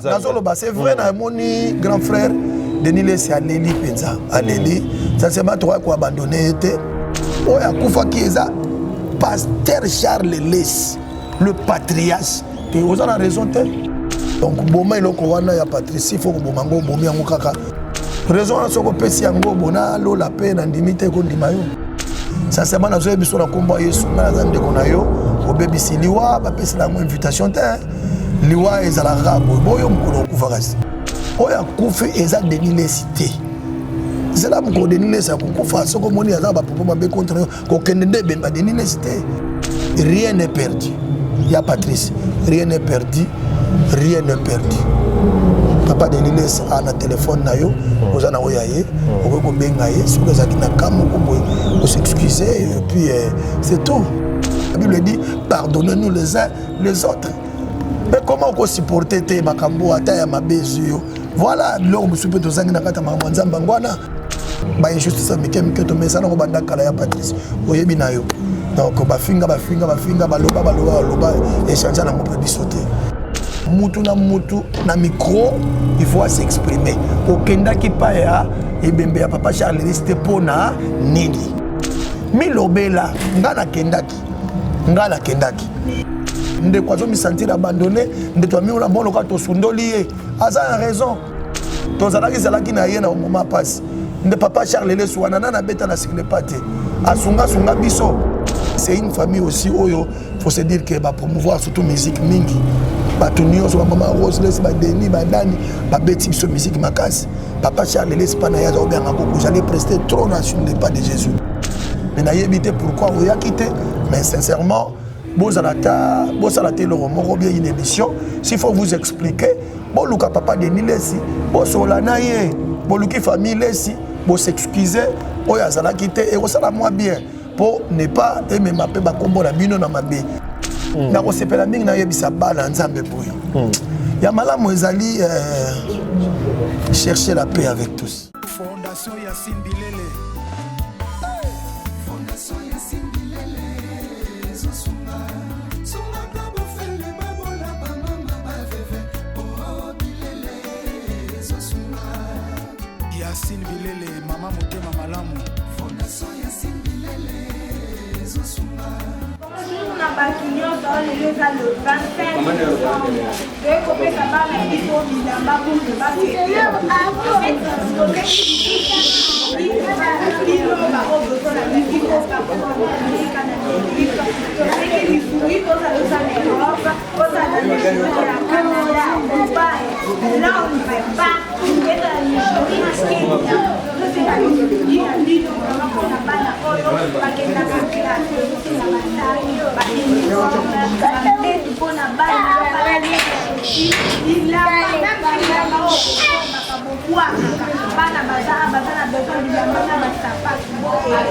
Nazoloba, c'est vrai, namoni grand frère Denis Lessi aleli mpenza, aleli. Sincèrement, tokoki koabandonner ye te. Oyo akufaki eza pasteur Charles Lessi, le patriarche. Te, oza na raison te. Donc boma eloko wana ya Patrice, faut koboma yango. Obomi yango kaka raison wana. Soki opesi yango bona lola mpe nandimi te kondima yo. Sincèrement, nazoyebi biso na nkombo ya Yesu, ngai naza ndeko na yo. Obebisi liwa, bapesi na yango invitation te. Liwa ezalaka kaka boye. Boyo mokolo okufa, kasi oyo akufi eza Denis Lessi te. Zela mokolo Denis Lessi akokufa. Soki omoni aza bapropos mabe contre yo, kokende nde ebemba Denis Lessi te. Rien n'est perdu ya Patrice, rien n'est perdu, rien n'est perdu. Papa Denis Lessi a na telefone na yo, oza na oyo ya ye, okoki kobenga ye. Soki ezalaki na ka moko boye, os'excuse et puis c'est tout. La Bible dit: pardonnez-nous les uns les autres. Mais comment okosupporte te makambo ata ya mabe ezwi yo? Voilà, biloko mosusu mpe tozangi na kati ya makambo ya Nzambe. Yango wana bainjustice ya mike mike tomesana kobanda kala. Ya Patrice, oyebi na yo. Donc bafinga, bafinga, bafinga, baloba, baloba, baloba, échange nango mpe biso te. Mutu na mutu na micro, il faut s'exprimer. Okendaki pa ya ebembe ya papa Charles Lessi te mpo na nini? Milobela. Nga nakendaki, nga nakendaki. Ndeko azomisentir abandonné. Ndeko amiola moloka, tosundoli ye, aza na raison. Tozalaki zalaki na ye na moment mpasi. Nde papa Charles Lessi wana nani abeta na siklepa te, asungasunga biso. C'est une famille aussi oyo, faut se dire que bapromouvoir surtout musique mingi. Bato nyonso, bamama Rose Lessi, badeni, badani, babeti biso musique makasi. Papa Charles Lessi, mpa na ye aza kobenga koko. J'allais prester trop na sur le pas de Jésus, mais nayebi te pourquoi oyaki te. Mais sincèrement, bozala ta, bosala te eloko moko bien, une émission. S'il faut vous expliquer, boluka papa Denis Lessi, bosola na ye, boluki famille Lessi, bos'excuse. Oyo azalaki te, ekosala mwa bien mpo ne pas emema mpe bakombo na bino na mabe. Nakosepela mingi nayebisa bana ya Nzambe boye: ya malamu ezali chercher la paix avec tous. Fondation Yacine Bilele. Fondation Yacine Bilele ezosunga, sungaka bofele, babola, bamama, baveuve. O Bilele ezosunga. Yacine Bilele, mama motema malamu. Fondation Yacine Bilele ezosunga. Bonjour na bato nyonso. Lelo eza le 25 décembre. Toye kopesa bana biso bilamba pour bafêter. Bino baoyo bozolanda biso na Belgique, toseki lisungi. Ozala oza na Europe, ozala na na Canada, Dubai, Londres, partout, ezala Nigeria, Kenya, toseka lisungi na bino vraiment mpona bana oyo bakendaka classe. Tosenga basac, bauniforme, bambetu mpona bana, bilamba, bilamba oyo bosombaka, bobwakaka. Bana baza na besoin bilamba na basapatu.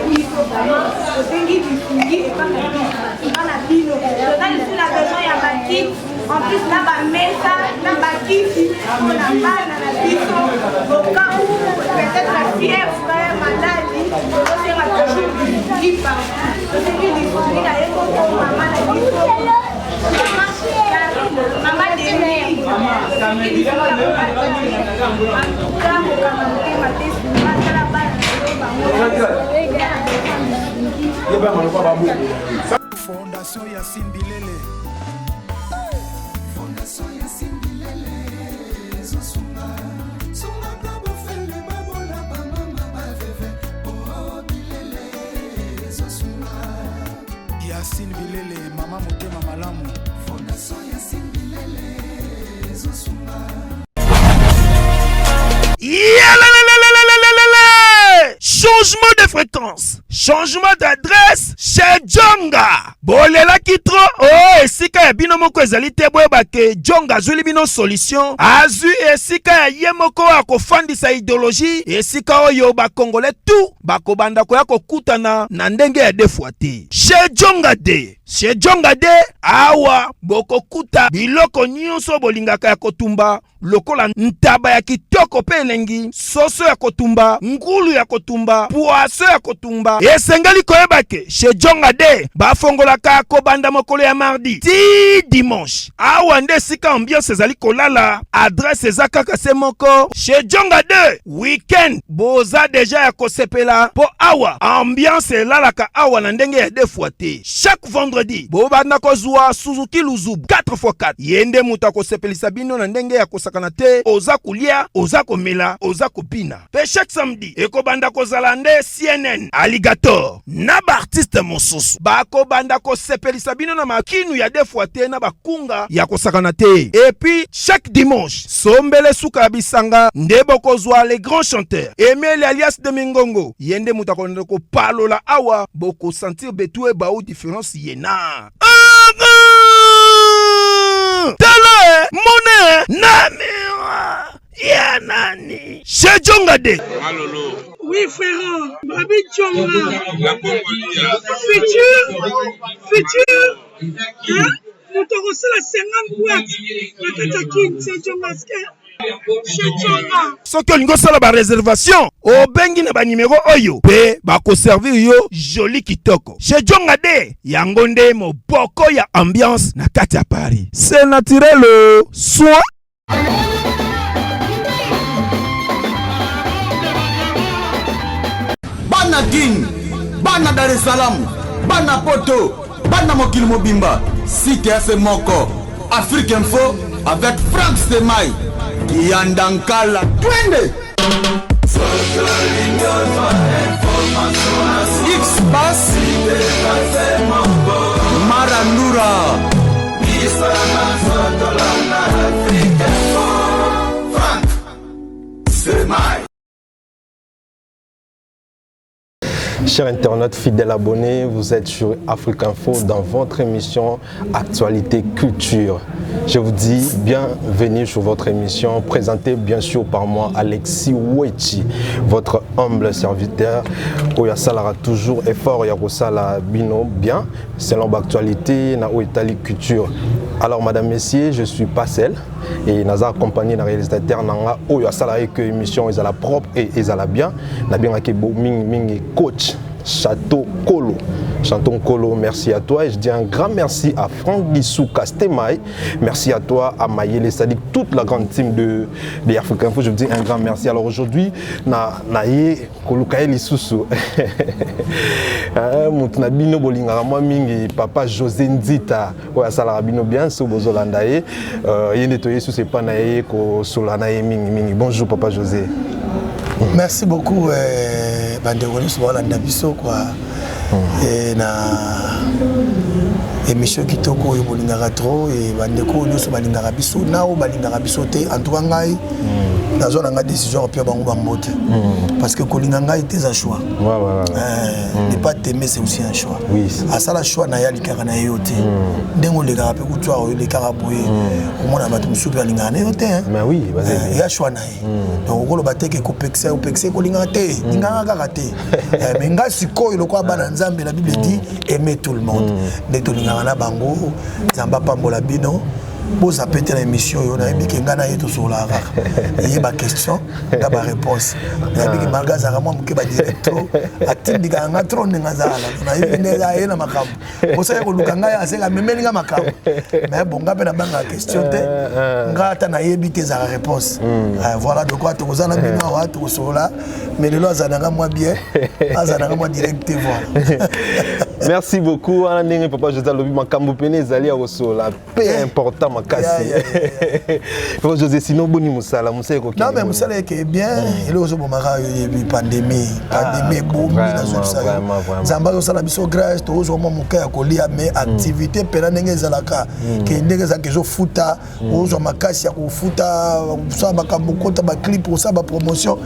Biso vraiment tosengi lisungi epa na biso, bana bino. Toza lisusu na besoin ya bakiti, en plus na bamesa na bakiti mpona bana na biso, au cas où peut-être fièvre, maladi. Tozosenga toujours lisungi partout. Tosengi lisungi na ye moko mama na biso, mama Denis. Tosengi lisungi en tout cas. Kokanga motema te, sunga, tala bana na yo, bango. Fondation Yacine Bilele. Fondation Yacine Bilele ezosunga, sungaka bofele, babola, bamama, baveuve. O Bilele ezosunga. Yacine Bilele, mama motema malamu. Fondation Yacine Bilele ezosunga. Yalalalalalalalala! Changement de fréquence, changement d'adresse chez Jonga. Bolelaki trop o oh, esika ya bino moko ezali te. Boyeba ke Jonga azwili bino solution, azwi esika ya ye moko akofandisa idéologie, esika oyo bakongolais tout bakobanda koya kokutana na ndenge ya deux fois te. Chez Jonga de, chez Jonga de, awa bokokuta biloko nyonso bolingaka ya kotumba, lokola ntaba ya kitoko mpe elengi, soso ya kotumba, ngulu ya kotumba, poisson. baposo ya kotumba. Esengeli koyeba ke chez Djonga de bafongolaka kobanda mokolo ya mardi ti dimanche. Awa nde esika ambiance ezali kolala. Adresse eza kaka se moko chez Djonga 2. Weekend boza deja ya kosepela mpo awa ambiance elalaka awa na ndenge ya deux fois te. Chaque vendredi bobanda kozwa Suzuki Luzubu 4x4. Ye nde moto akosepelisa bino na ndenge ya kosakana te. Oza kolia, oza komela, oza kobina. Pe chaque samedi ekobanda kozala nde CNN, Alligator na ba artistes mosusu bakobanda kosepelisa bino na makinu ya deux fois te na bakunga ya kosakana te. Et puis chaque dimanche sombele suka ya bisanga nde bokozwa les grands chanteurs Emeli alias de Mingongo, ye nde moto akolanda kopalola awa, bokosentir betu ebau différence ye na tala mone na miroir ya nani chez Djonga de Malolo. Oui frère, Babi Djonga. Futur, futur, hein? Moto akosala 50 boîte na kati ya kin, c'est Djonga chez Djonga. Soki olingi osala ba réservation, obengi na ba numéro oyo pe bakoservir yo joli kitoko. Chez Djonga de yango nde moboko ya ambiance na kati ya Paris. C'est naturel soin. Bana Kin, bana Dar es Salaam, bana Poto, bana mokili mobimba, site ya se moko, Afrique Info avec Franck Stemay, Kiyanda Nkala, twende! X Bass, Marandura. Chers internautes fidèles abonnés, vous êtes sur Afrique Info dans votre émission Actualité Culture. Je vous dis bienvenue sur votre émission présentée bien sûr par moi Alexis Wechi, votre humble serviteur. Oyo asalaka toujours effort ya kosala bino bien selon l'actualité na oyo etali culture. Alors madame, messieurs, je suis pas seul et naza accompagné na réalisateur nanga oyo asalaka que émission ezala propre et ezala bien. Nabengaki bo mingi mingi coach Château Kolo. Château Kolo, merci à toi. Et je dis un grand merci à Franck Guissou Castemay. Merci à toi, à Mayele Sadik, toute la grande team de Afrique Info. Je vous dis un grand merci. Alors aujourd'hui, na, na ye koluka ye lisusu moto na bino bolingaka mwa mingi papa José Nzita oyo asalaka bino bien so bozolanda ye ye nde toye susu epai na ye kosola na ye mingi mingi. Bonjour papa José. Merci beaucoup bandeko nyonso baolanda biso quoi. Na émission kitoko oyo bolingaka trop e bandeko oyo nyonso balingaka biso na oyo balingaka biso te. En tout cas ngai nazwa na ngai décision kopia bango bambote parce que kolinga ngai te eza choix. Ne pas t'aimer, c'est aussi un choix. Asala choix na ye, alingaka na ye yo te. Ndenge olekaka mpe kutu awa olekaka boye, omona bato mosusu mpe alingaka na yo te. Ya choix na ye. Donc okoloba te ke kopekisa, opekisa kolingaka te, lingaka kaka te. Mais ngai sikoyo lokola bana Nzambe, la Bible dit aimer tout le monde, nde tolingaka na bango. Nzambe apambola bino. Bozape te na émission oyo, nayebi ke ngai na ye tosololaka kaka, ye baquestion nga baréponse. Nayebi ke malgré azalaka mwa moke badirect trop, atindikaka nga trop ndenge azalaka, nayebi nde aye na makambo bosaki koluka ngai, aseka amemeli nga makambo. Mais bon, nga mpe nabangaka question te, nga ata nayebi te ezalaka réponse. Voilà, donc tokoza na bino awa, tokosolola. Mais lelo azala nanga mwa bien, azala nanga mwa direct te, voilà. Merci beaucoup. Wana ndenge papa José alobi, makambo pene ezali ya kosolola mpe important makasi. Papa José, sinon boni mosala? Mosala ekoki? Non, mais mosala eke bien. Eloko ozobomaka yo, yebi pandémie. Pandémie ebomi, nazobisa yo. Nzambe azosala biso grâce, tozwa mwa moke ya kolia, mais activité mpena ndenge ezalaka ke ndenge ezalaka ezofuta, ozwa makasi ya kofuta, kosala makambo, kota baclip, kosala bapromotion,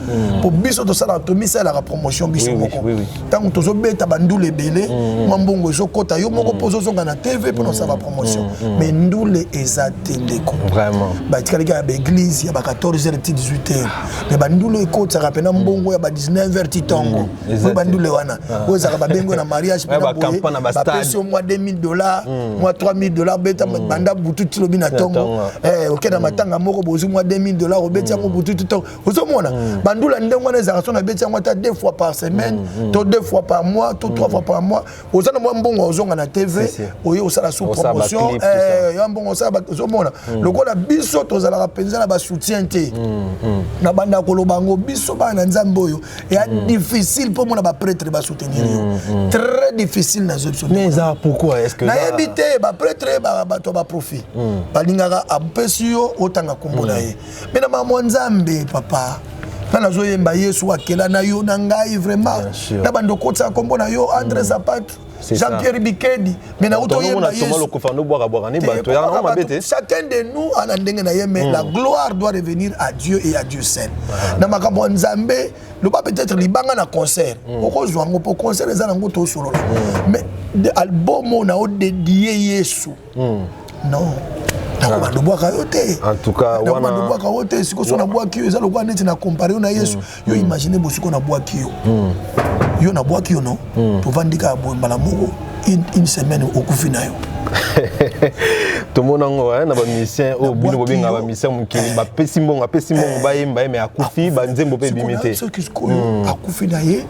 po biso tosalaka, tomisalelaka promotion biso moko. Ntango tozobeta bandule ebele, mwa mbongo ezokɔta yo moko mpo ozozonga na TV mpona kosala bapromotion, mais ndule eza. Eza te, ndeko. Vraiment. Batikali kaka baéglise ya ba 14 heures ti 18 heures, mais bandule ekotisaka mpena mbongo ya ba 19 heures ti ntongo. Oyo bandule wana oyo ezalaka, babengo na mariage, mpena boye bapesi yo mwa 2000 $, mwa 3000 $, beta banda butu ti lobi na ntongo. Oke na matanga moko, bozwi mwa 2000 $, obeti yango butu ti ntongo. Ozomona bandula ndenge wana ezalaka. So nabeti yango ata deux fois par semaine, to deux fois par mois, to trois fois par mois, oza na mwa mbongo, ozonga na TV, oye osala sous promotion ya mbongo osala. Ozomona lokola biso tozalaka mpenza na basoutien te. Na banda koloba yango, biso bana na Nzambe oyo eya difficile mpo mona baprêtre basoutenir yo, très difficile. Nazo biso. Mais eza pourquoi? Est-ce que Nayebi te. Baprêtre, bato ya baprofit, balingaka apesi yo otanga nkombo na ye. Me na mamwa Nzambe, papa, nga nazoyemba Yesu akela na yo na ngai, vraiment, na bando okotisaka nkombo na yo, André Zapat, Jean-Pierre Bikedi, mais na utoyemba. Yesu. Chacun de nous ana ndenge na ye, mais la gloire doit revenir à Dieu et à Dieu seul. Na makambo ya Nzambe, loba peut-être libanga na concert, okozwa yango mpo concert eza nango, tosolola. Mais album oyo na odédier Yesu, non, nakobanda obwaka yo te. Nakobanda obwaka yo te. Sikoyo so nabwaki yo, eza lokola neti na compare yo na Yesu. Yo imagine, bosiko nabwaki yo, yo nabwaki yo, no tovandi kaka boye, mbala moko une semaine okufi na yo. Tomona yango na bamusicien oyo bino bobengaka bamusicien mokili, bapesi mbongo, apesi mbongo, bayemba ye, mais akufi, banzembo mpe ebimi te. Soki sikoyo akufi na ye,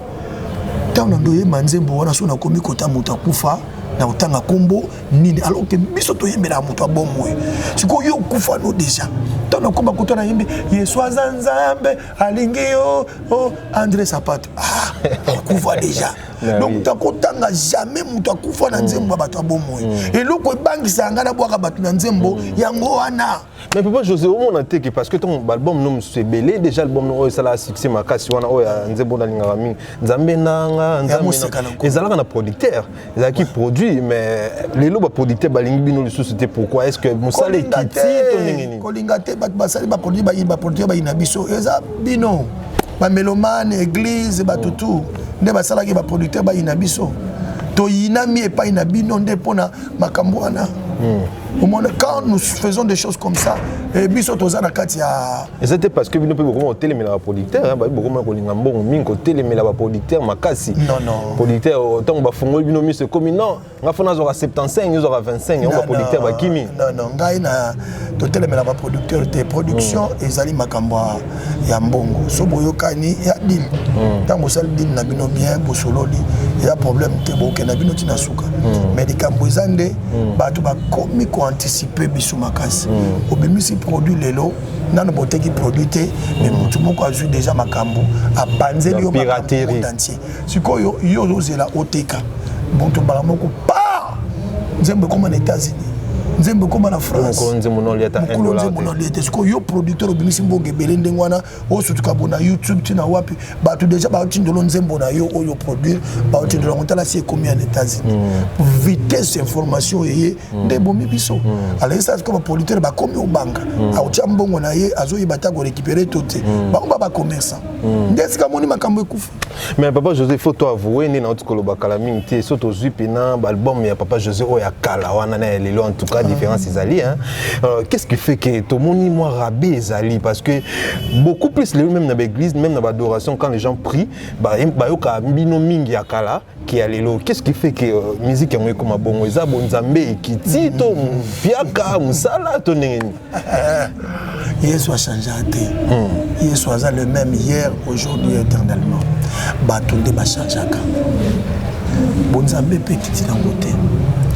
ntango na ndo oyemba nzembo wana, so nakomi kota moto akufa na kotanga nkombo nini, alors que biso toyembelaka moto abomoi. Sikoyo yo okufa no déjà, ntango nakoma kota nayembi Yesu aza Nzambe alingi yo o André Sapato, ah, akufa déjà. Donc takotanga jamais moto akufa na nzembo ya bato ya bomoi. Eloko ebangisaka ngai, nabwaka bato na nzembo yango wana. Mais papa José, omona te ke parce que ntango baalbum no mosusu ebele déjà, album no oyo esalaka succès makasi wana, oyo ya nzembo nalingaka mingi, Nzambe nanga Nzambe, ezalaka na producteur, ezalaki produit. Mais lelo baproducteur balingi bino lisusu te. Pourquoi? Est ce que mosala ekiti to ndenge nini? Kolinga te. Bato basali baproduit, baproducteur bayina biso, eza bino bamélomane, église, bato tu nde basalaki baproducteur bayina biso. Toyinami epai na bino nde mpona makambo wana. Omona, quand nous faisons des choses comme ça, biso toza na kati ya Eza te parce que bino mpe bokoma kotelemela baproducteur, babi bokoma kolinga mbongo mingi, kotelemela baproducteur makasi. Non, non. Producteur, ntango bafungoli bino miso, ekomi non, nga fo nazwaka 75, ozwaka 25, yango baproducteur bakimi. Non, non, ngai na totelemela baproducteur te. Production ezali makambo ya mbongo. So boyokani ya deal, ntango bosali deal na bino bien, bosololi, eza problème te, bokenda bino ntina suka. Mais likambo eza nde bato bakomi koanticipe biso makasi. Obimisi produit lelo, nano boteki produit te, mais motu moko azwi déjà makambo, abanzeli yo makambo monde entier. Sikoyo yo ozozela oteka, moto mbala moko pa nzembo ekóma na États-Unis, nzembo ekóma na France. Mokolo nzembo nolia te. Sikoyo yo producteur obimisi mbongo ebele ndenge wana, osutuka bo na YouTube ntina wapi, bato déjà baotindolo nzembo na yo oyo produire, baotindolo yango, tala si ekomi na États-Unis. Vitesse information eye nde ebomi biso. Alors esa sikoyo baproducteur bakomi obanga, akotia mbongo na ye, azoyeba ta korécupérer to te. Bango ba bacommerçant nde esika moni makambo ekufi. Mais papa José, faut to avouer nde nauti koloba kala mingi te, so tozwi mpena baalbum ya papa José oyo ya kala wana na ya lelo, en tout cas différence ezali, hein. Qu'est-ce qui fait que tomoni mwa rabais ezali? Parce que beaucoup plus lelo, même na baéglise, même na baadoration, quand les gens prient, bayoka bino mingi ya kala ke ya lelo. Qu'est-ce qui fait que musique yango ekoma bongo? Eza bonzambe ekiti to mpiaka mosala to ndenge nini? Yesu achangea te. Yesu aza le même hier, aujourd'hui, éternellement. Bato nde bachangeaka. Bonzambe mpe ekiti nango te.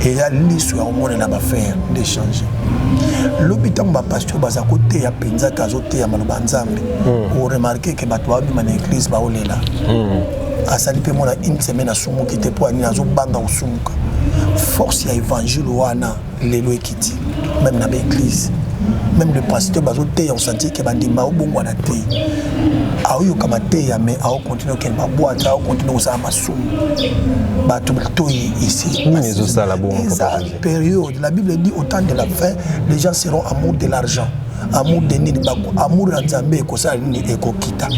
Eya liso ya komonela baaffaire nde change. Lobi ntango bapasteur baza koteya mpenza, ke azoteya maloba Nzambe, oremarquer ke bato babima na église baolela. Asali mpe mona une semaine asumuki te. Mpo anini? Azobanga kosumuka. Force ya évangile wana lelo ekiti même na baéglise. Même le pasteur bazoteya, osentir ke bandima obongwana te. Aoyoka mateya, mais aocontinue okende baboîte, aocontinue kosala masumu. Bato batoi ici. Nini ezosala bongo? Eza période. La Bible dit: au temps de la fin, les gens seront amour de l'argent. Amour de nini? Amour ya Nzambe ekosala nini? Ekokita.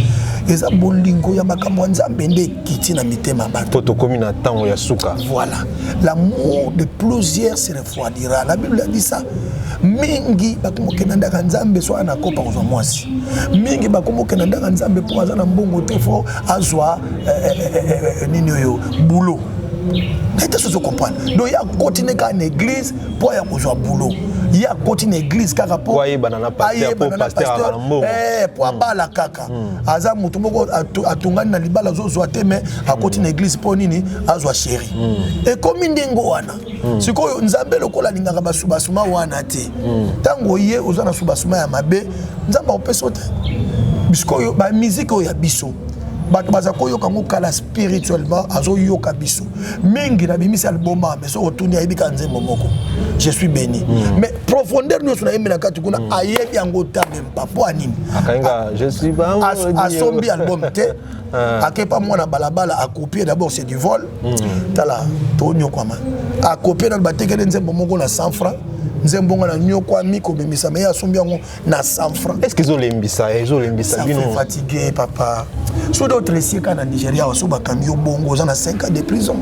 Eza bolingo ya makambo ya Nzambe nde ekiti na mitema bato. Po tokomi na ntango ya suka. Voilà, l'amour de plusieurs se refroidira, la Bible a dit ça. Mingi bakomokenda ndaka Nzambe so ana kopa kozwa mwasi, mingi bakomokenda ndaka Nzambe mpo aza na mbongo te, fo azwa eh, eh, eh, eh, nini oyo boulot ete sozo comprendre. Donc ye akoti ne kaka na église mpo aya kozwa boulot, ye akoti na église kaka mpo ayebana na pasteur, mpo abala kaka. Aza moto moko atongani na libala, azozwa te, mais akoti na église mpo nini? Azwa chéri. Ekomi ndenge wana. Sikoyo Nzambe lokola alingaka basubasuma wana te, ntango ye oza na subasuma ya mabe, Nzambe akopesa te. Sikoyo bamiziki oyo ya biso, bato baza koyoka yango kala, spirituellement azoyoka biso mingi. Nabimisi album, mais soki otuni, ayebi kaka nzembo moko, "Je suis béni". Mais profondeur nyonso nayembi na kati kuna, ayebi yango ta même pas. Mpo anini? Asombi album te, akepa mwana balabala, akopie. D'abord c'est du vol. Tala, tonyokwama, akopie nano, batekeli nzembo moko na 100 francs. Nzembo ngo na nyokwami kobimisa, mais ye asombi yango na 100 francs. Est ce que ezolembisa, ezolembisa bino? Fatigué, papa. So d'autres esika na Nigeria, so bakangi yo bongo, oza na 5 ans de prison.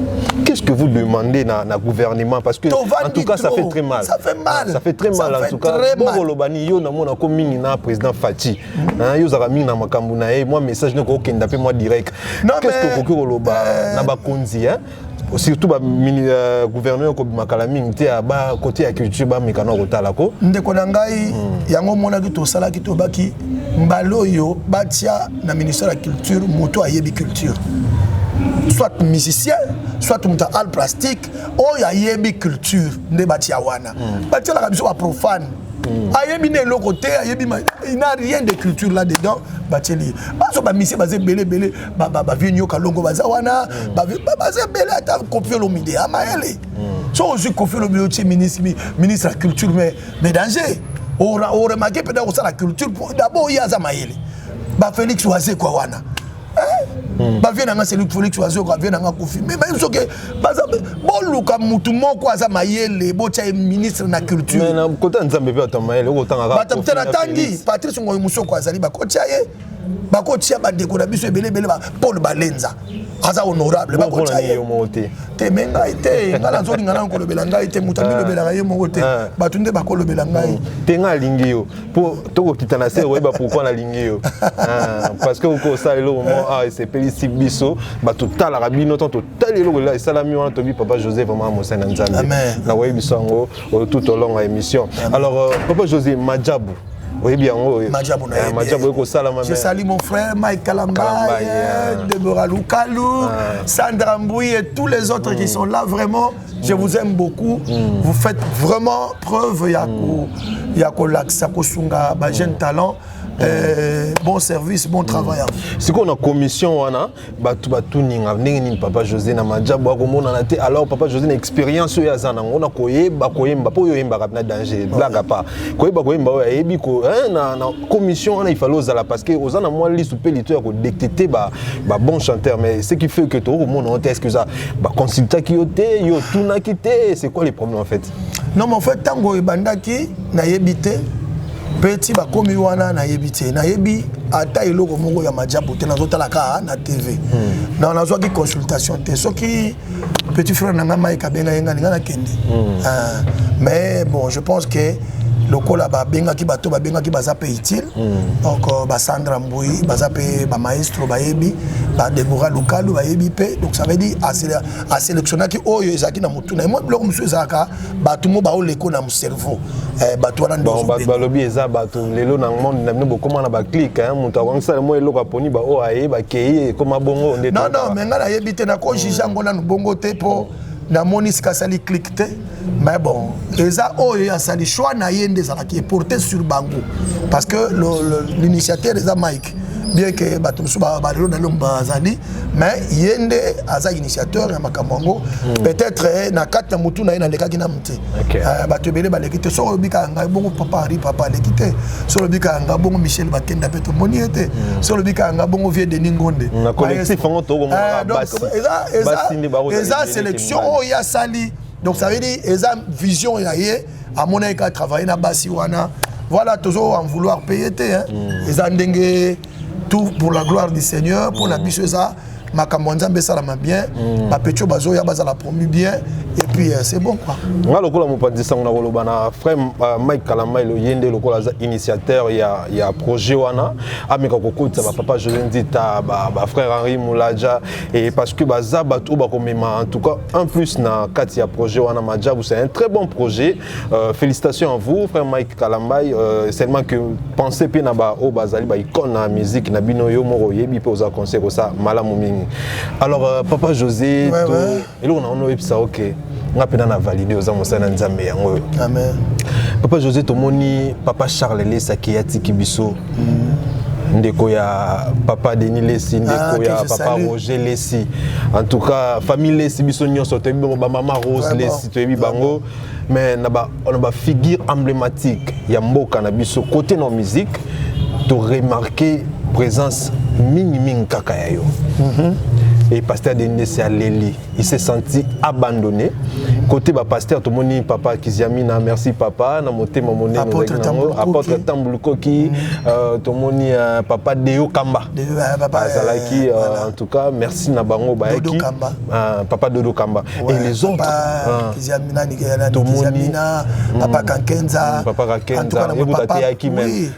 Qu'est ce que vous demandez na gouvernement? Parce que en tout cas, ça fait très mal. Ça fait mal. Ça fait très mal. En tout cas, bokoloba ni yo namona ko mingi na président Fatshi, yo ozalaka mingi na makambo na ye, mwa message noko okenda mpe mwa direct. Qu'est ce que okoki koloba na bakonzi, surtout ba gouvernement ekobima kala mingi te, ba côté ya culture, bameka na kotala ko? Ndeko na ngai, yango omonaki tosalaki, tobaki mbala oyo batia na ministère ya culture moto ayebi culture, soit musicien, soit moto ya art plastique, oyo ayebi culture nde batia wana. Batielaka biso baprofane, ayebi na eloko te, ayebi, il n'a rien de culture là dedans. Batieli ye bazo bamusiciens baza ebele ebele, bavieux Nyoka Longo baza wana, baza ebele. Ata Koffi Olomide amayele, so ozwi Koffi Olomide, otie ministre ya culture, mais danger. Oremarquer mpenza kosala culture d'abord, ye aza mayele. Bafélix Wazekwa wana, bavieux na nga Félix Wazekwa, vieux na nga Koffi, mais bayebi soki baza. Boluka mutu moko aza mayele, botya ye ministre na culture. Kota Nzambe mpe bato mayele okotanga. Bato te, natangi Patrice Ngoyi Mosoko azali, bakotia ye, bakotia bandeko na biso ebele ebele. Paul Balenza aza honorable, bakotia ye te. Te, mais ngai te, ngai nazolinga nano kolobela ngai te. Moto amilobelaka ye moko te, bato nde bakolobela ngai. Te, ngai alingi yo mpo tokokita na se, oyeba pourquoi nalingi yo, parce que okosala eloko mo awa esepelisi biso. Bato talaka bino, ntango totali eloko esalami wana, tobi papa José vraiment mosali na Nzambe. Nakoyebi biso yango tout au long ya émission. Alors, papa José, Majabu, oyebi yango? Majabu? Majabu ekosalama. Je salue mon frère Mike Kalamba, Deborah Lukalu, Sandra Mboui et tous les autres qui sont là. Vraiment, je vous aime beaucoup. Vous faites vraiment preuve ya kolakisa, kosunga ba jeune talent. Bon service, bon travail. Sikoyo na commission wana, bato batuninga ndenge nini papa José na Majabu akomonana te? Alors papa José, na expérience oyo aza nango na koyeba koyemba, mpo oyo oyembaka na danger, blague pas, koyeba koyemba oyo ayebi na commission wana, il fallait ozala, parce que oza na mwa lisu mpe lito ya kodétecter ba bon chanteur. Mais ce qui fait que tokomona yo te, est ce que oza baconsultaki yo te, yo otunaki te? C'est quoi les problèmes en fait? Non, mais en fait, ntango ebandaki, nayebi te mpe ti bakomi wana, nayebi te, nayebi ata eloko moko ya Majabu te. Nazotala kaka na TV na nazwaki consultation te. Soki petit frère na ngai Mike abenga ye, ngai ninga nakende. Mais bon, je pense que lokola babengaki bato, babengaki baza mpe utile. Donc basandra Mbui baza mpe bamaestro, bayebi badebora Lukalu, bayebi mpe. Donc ça veut dire asélectionnaki oyo ezalaki na motu na ye. Mwa biloko mosusu ezalaka bato mo baoleko na cerveau, bato wana. Bon, bato balobi eza bato lelo na monde na bino bokóma na baclique, moto akonisala mwa eloko, aponi baoyo aye, bakei, ekóma bongo nde. Non, non, mais ngai nayebi te, nakojuge yango nanu bongo te, mpo namoni sika asali clique te. Mais bon, eza oyo asali choix na ye nde ezalaki eporte sur bango, parce que l'initiateur eza Mike, bien que bato mosusu balelo na lomba bazali, mais ye nde aza initiateur ya makambo yango. Peut-être na kati na motu na ye nalekaki nanu te. Bato ebele baleki te. Soki olobi kaka ngai bongo, papa Henri, papa aleki te. Soki olobi kaka ngai bongo, Michel Bakenda mpe tomoni ye te. Soki olobi kaka ngai bongo, vieux Denis Ngonde. Eza sélection oyo asali. Donc ça veut dire eza vision ya ye, amonaki kaka travailler na basi wana. Voilà, tozo en vouloir payer te, hein. Eza ndenge, tout pour la gloire du Seigneur, mpo na biso eza makambo ya Nzambe esalama bien, bapetits oyo bazoya bazala promu bien, et puis c'est bon quoi. Nga lokola mopanzi sango, na koloba na frère Mike Kalamai, ye nde lokola aza initiateur ya projet wana, ameka kokotisa bapapa José Nzita, bafrère Henri Mulaja, et parce que baza bato oyo bakomema en tout cas un plus na kati ya projet wana. Majabu, c'est un très bon projet. Félicitations à vous, frère Mike Kalambai. Seulement que pensez mpe na baoyo bazali baicône na musique na bino. Yo moko oyebi mpe oza conseil kosa malamu mingi. Alors papa José, to eloko na ono oyebisa, ok, nga mpena na valide, oza mosali na Nzambe, yango oyo. Amen. Papa José, tomoni papa Charles Lesi akei, atiki biso, ndeko ya papa Denis Lesi, ndeko Ah, ya que je papa salue. Roger Lesi. En tout cas, famille Lesi, biso nyonso toyebi bango, bamama Rose Lesi, toyebi bango. Mais na bafigure emblématique ya mboka na biso, côté na musique, toremarquer présence mingimingi kaka ya yo. Et pasteur Denis Lesi aleli, il s'est senti abandonné. Côté bapasteur, tomoni papa Kiziamina, merci papa na motema monene. Apôtre ozalaki nango. Tambulukoki. Apôtre Tambulukoki, tomoni papa Deo Kamba. Papa, azalaki voilà. En tout cas, merci na bango bayaki. Dodo Kamba. Papa Dodo Kamba Ouais, et les autres. papa Ah. Kiziamina, nani, Tomoni. Kiziamina, papa Kankenza. Papa Kankenza, En tout cas, na ye kuta papa, ateyaki même. Oui,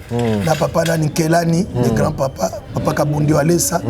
na papa nani Nkelani, le grand papa, papa Kabundi Walesa,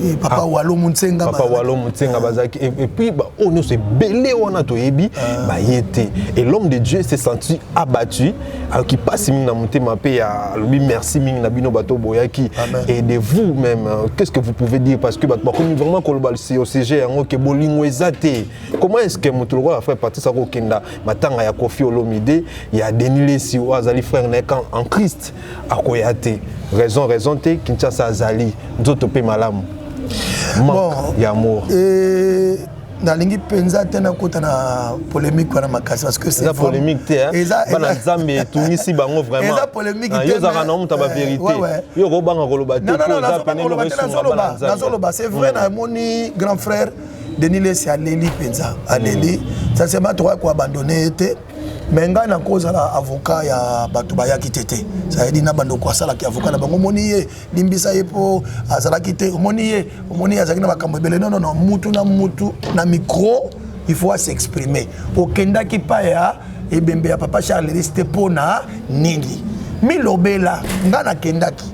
et papa Walo Muntsenga. Papa Walo Mutsenga bazalaki. Et puis oyo nyonso ebele wana toyebi, baye te. Et l'homme de Dieu s'est senti abattu, ayoki mpasi mingi na motema mpe alobi merci mingi na bino bato boyaki. Amen. Et de vous même, qu'est-ce que vous pouvez dire? Parce que bato bakomi vraiment koloba au sujet yango ke bolingo eza te. Comment est-ce que moto lokola frère Patrice akokenda matanga ya Kofi Olomide, ya Denis Lesi oyo azali frère na ye en Christ, akoya te? Raison te, Kinshasa azali nzoto mpe malamu, manque Bon, ya amour. Nalingi mpenza te nakota na polémique wana makasi, parce que c'est Eza polémique te, hein. Bana Nzambe etungisi bango vraiment. Eza polémique Ah, te, yo ozalaka na moto ya bavérité. Yo okobanga koloba te Non, non, po non, oza nazobanga pene koloba te, esunga bana nazoloba. Nzambe. Nazoloba, c'est vrai, namoni grand frère Denis Lesi aleli mpenza, aleli. Sincèrement, tokoki koabandonner ye te, mais ngai nakozala avocat ya bato bayaki te te. C'est-à-dire na bandeko asalaki avocat na bango, omoni ye, limbisa ye mpo azalaki te, omoni ye, omoni ye azalaki na makambo ebele. Non, non, non, mutu na mutu na micro, il faut s'exprimer. Okendaki pa ya ebembe ya papa Charles Lesi te mpo na nini? Milobela. Ngai nakendaki,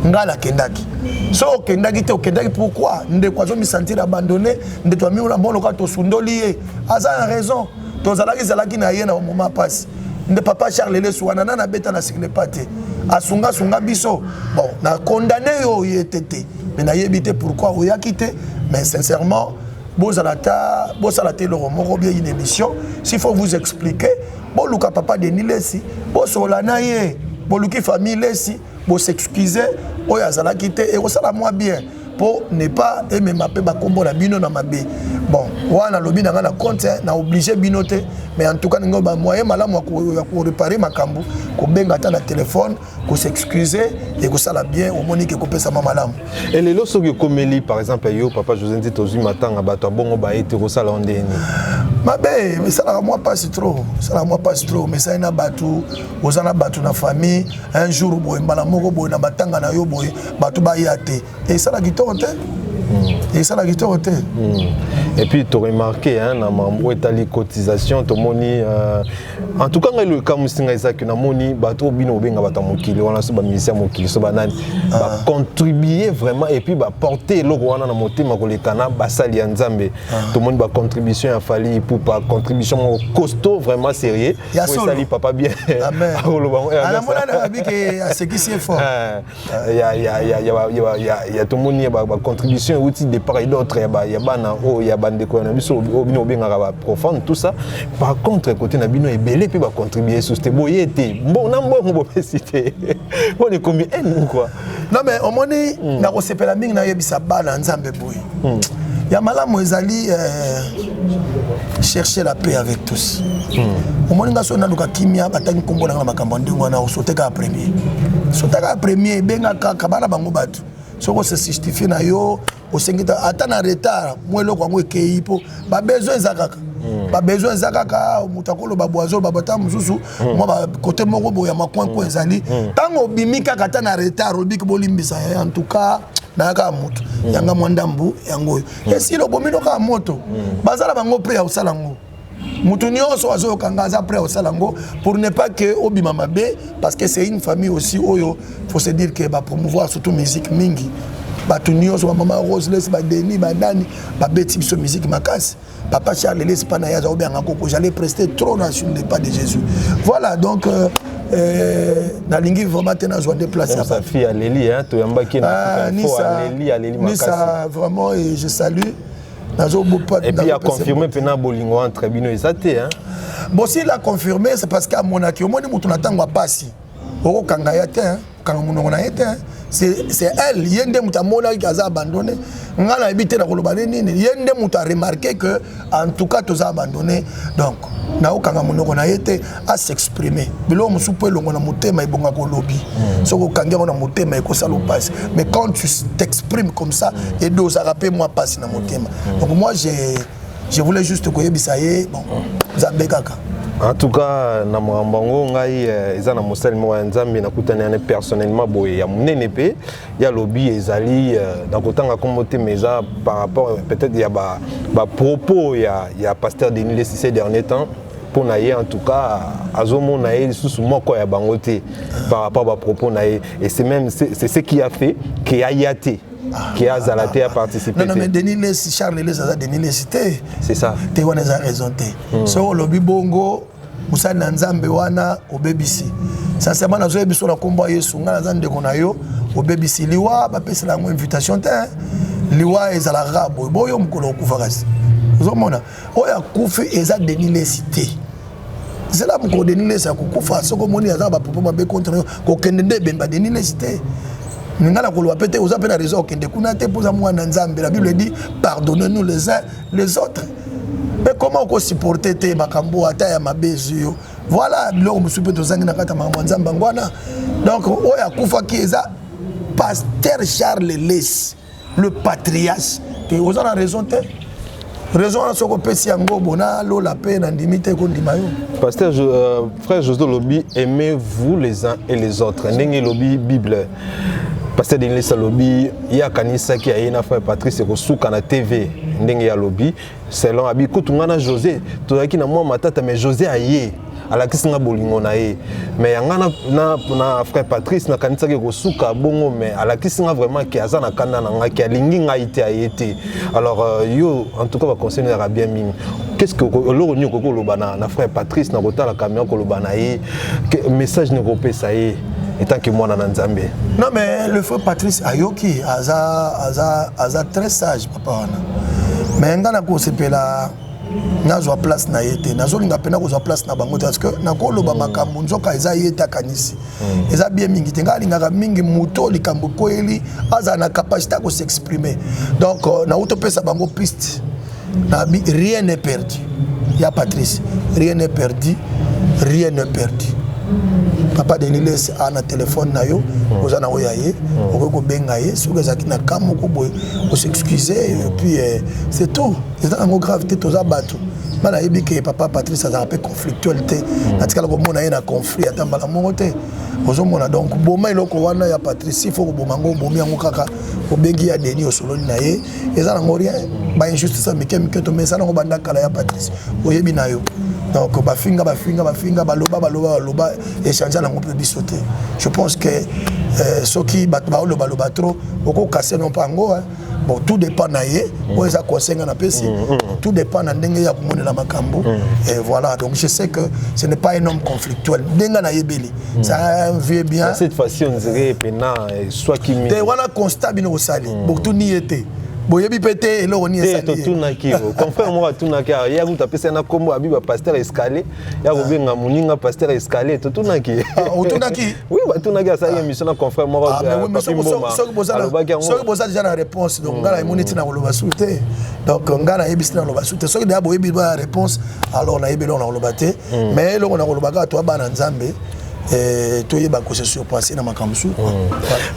ngai nakendaki. So okendaki te, okendaki pourquoi? Ndeko azomisentir abandonné, ndeko amimonoka tosundoli ye, aza na raison. Tozalaki zalaki na ye na moment mpasi. Nde papa Charles Lesi wana nani abeta na siklepa te, asungasunga biso. Bon, na condamné yo oye te te, mais nayebi te pourquoi oyaki te. Mais sincèrement, bozala ta, bosala te eloko moko bien, une émission, s'il faut vous expliquer, boluka papa Denis Lesi, bosola na ye, boluki famille Lesi, bos'excuse oyo azalaki te, ekosala mwa bien mpo ne pas emema mpe bakombo na bino na mabe. Bon, wana alobi na ngai na compte na oblige bino te, mais en tout cas ningo bamoyen malamu ya koréparer makambo, kobenga ata na telefone, kos'excuse, ekosala bien. Omoni ke kopesama malamu. Elelo soki ekomeli par exemple yo, papa José Nzi, tozwi matanga, bato ya bongo baye te, kosala yo ndeni? Mabe, esalaka mwa mpasi trop, esalaka mwa mpasi trop. Mesali na bato, oza na bato na famille, un jour boye, mbala moko boye, na matanga na yo boye, bato baya te, esala kitoko te, esala kitoko te. Et puis toremarquer, hein, na mambo etali cotisation, tomoni en tout cas ngai lo ekamwisi ngai ezaki, namoni bato oyo bino obenga bato ya mokili wana, so bamusicien ya mokili, so banani, bacontribue vraiment et puis baporte eloko wana na motema koleka na basali ya Nzambe. Tomoni bacontribution ya Fally Ipupa, contribution moko costaud, vraiment sérieux. Ya oyo solo. esali papa bien. Amen. Akoloba ngo, Anamona nayebi ke asekisi ye fort. Ya tomoni ya bacontribution euti de part et d'autre ya bana oyo ya bandeko na biso oyo bino obengaka baprofane, tout ça. Par contre, côté na bino, ebele mpe bacontribue susu te, boye te na mbongo bopesi te, mpona ekomi haine ou quoi? Non, mais omoni, nakosepela mingi nayebisa bana Nzambe boye, ya malamu ezali chercher la paix avec tous. Omoni nga, so naluka kimia, batangi nkombo nanga na makambo ya ndenge wana, osote kaka premier, sote kaka premier, ebenga kaka bana bango bato. Soki ose justifie na yo, osengi ata na retard, mwa eloko yango ekei mpo babesoin eza kaka. Babesoin eza kaka moto akoloba boye, azoloba boye, ata mosusu mwa bakote moko boye ya macoin ezali. Ntango obimi kaka ata na retard, olobiki bolimbisa ye, en tout cas nayaka moto yanga mwa ndambu yango oyo esili, obomi no kaka moto. Baza na bango prêt ya kosala yango. Moto nyonso azoyoka nga aza prêt kosala yango pour ne pas que obima mabe, parce que c'est une famille aussi oyo, faut se dire que bapromouvoir surtout musique mingi. Bato nyonso, bamama Rose Lesi, badeni, banani, babeti biso musique makasi. Papa Charles Lesi mpa na ye aza kobenga koko, j'allais prester trop na sur les pas de Jésus. Voilà, donc nalingi vraiment te nazwa nde place ya sa fille aleli, hein, toyambaki na Nisa, aleli, aleli makasi. Nisa vraiment, et je salue, nazobopa. Et puis a confirmé mpena bolingo entre bino eza te, hein. Bon, s'il a confirmé, c'est parce que amonaki, omoni motu na ntango ya pasi, okokanga ye te, okanga monoko na ye te. C'est elle, ye nde moto amonaki aza abandonné. Ngai nayebi te nakoloba nde nini. Ye nde moto aremarqué que en tout cas toza abandonné, donc naokanga monoko na ye te, as'exprime. Biloko mosusu mpo elongo na motema ebongaka olobi. Soki okangi yango na motema, ekosala opasi, mais quand tu t'exprimes comme ça, edosaka mpe mwa pasi na motema. Donc moi, je voulais juste koyebisa ye, bon, Nzambe kaka. En tout cas, na makambo yango, ngai eza na mosali moko ya Nzambe nakutani ane personnellement boye ya monene mpe ya lobi ezali na kotanga nkombo te, mais eza par rapport peut-être ya bapropos ya pasteur Denis Lesi ces derniers temps. Mpo na ye, en tout cas, azomona ye lisusu moko ya bango te par rapport bapropos na ye, et c'est même c'est ce qui a fait ke aya te, ke azala te, aparticiper. Non, non, mais Denis Lesi, Charles Lesi aza Denis Lesi te. C'est ça. Te, wana eza raison te. Soki olobi bongo, mosali na Nzambe wana, obebisi. Sincèrement, nazoyebi biso na nkombo ya Yesu, ngai naza ndeko na yo, obebisi. Liwa bapesela yango invitation te. Liwa ezalaka kaka boye boyo, mokolo okufa. Kasi ozomona oyo akufi eza Denis Lesi te. Zela mokolo Denis Lesi akokufa. Soki omoni aza bapropos mabe contre yo, kokende nde ebemba Denis Lesi te. Nga na koloba mpe te, oza mpe na raison okende kuna te, mpo oza mwana Nzambe. La Bible dit: pardonnez-nous les uns les autres. Mpe comment okosupporte te makambo ata ya mabe ezwi yo? Voilà, biloko mosusu mpe tozangi na kati ya makambo ya Nzambe yango wana. Donc oyo akufaki eza pasteur Charles Lesi, le patriarche te. Oza na raison te. Raison wana, soki opesi yango bona lola mpe nandimi te kondima yo. Pasteur, frère José lobi: aimez-vous les uns et les autres, ndenge lobi Bible. Pasteur Denis alobi ye akanisaki aye na frère Patrice ekosuka na TV. Ndenge ye alobi, selon abi kutu nga na José tozalaki na mwa matata, mais José aye alakisi nga bolingo na ye. Mais yanga na frère Patrice, nakanisaki ekosuka bongo, mais alakisi nga vraiment ke aza na kanda na ngai, ke alingi ngai te, aye te. Alors yo, en tout cas, baconseil ezalaka bien mingi. Qu'est ce que eloko nini okoki koloba na frère Patrice na kotala caméra, koloba na ye message nini okopesa ye etant que mwana na Nzambe? Non, mais le frère Patrice ayoki, aza très sage, papa wana. Mais nga nakosepela nazwa place na ye te. Nazolinga mpena kozwa place na bango te, parce que nakoloba makambo nzoka eza ye te akanisi. Eza bien mingi te. Ngai alingaka mingi moto likambo ekoyeli azala na capacité ya kos'exprimer. Donc nauti opesa bango piste nabi: rien n'est perdu. Ya Patrice, rien n'est perdu, rien n'est perdu. Papa Denis Lesi a na telefone na yo, oza na oyo ya ye, okoki kobenga ye. Soki ezalaki na ka moko boye, os'excuse et puis c'est tout. Eza nango grave te, toza bato. Nga nayebi ke papa Patrice azalaka mpe conflictuel te. Natikala komona ye na conflit ata mbala moko te. Ozomona, donc boma eloko wana ya Patrice. Il faut koboma yango, obomi yango kaka, obengi ya Denis, osololi na ye, eza nango rien. Bainjustice ya mike mike tomesa nango banda kala. Ya Patrice, oyebi na yo. Donc bafinga, bafinga, bafinga, baloba, baloba, baloba, échange nango mpe biso te. Je pense que soki bato baolobaloba trop, okokase non mpa yango. Bon, tout dépend na ye. Oyo eza conseil nga napesi, tout dépend na ndenge ya komonela makambo. Et voilà, donc je sais que ce n'est pas un homme conflictuel. Ndenge nayebeli, c'est un vieux bien. Cette fois-ci, on dirait pena soit qui te wana constat bino kosali, botuni ye te, boyebi mpe te eloko nini esali. Totunaki confrère moko, atunaki ye kutu, apesi na nkombo abi bapasteur escalier, ya kobenga moninga pasteur escalier. Totunaki. Otunaki? Oui, batunaki, asalaki émission na confrère moko. Alobaki yango. Soki boza déjà na réponse, donc ngai nayemoni ntina koloba su te. Donc ngai nayebisi na koloba su te. Soki deya boyebi ba réponse, alors nayebi eloko na koloba te. Mais eloko na koloba kaka, toa bana Nzambe. Eh, toyeba ko se surpasser na makambo mosusu.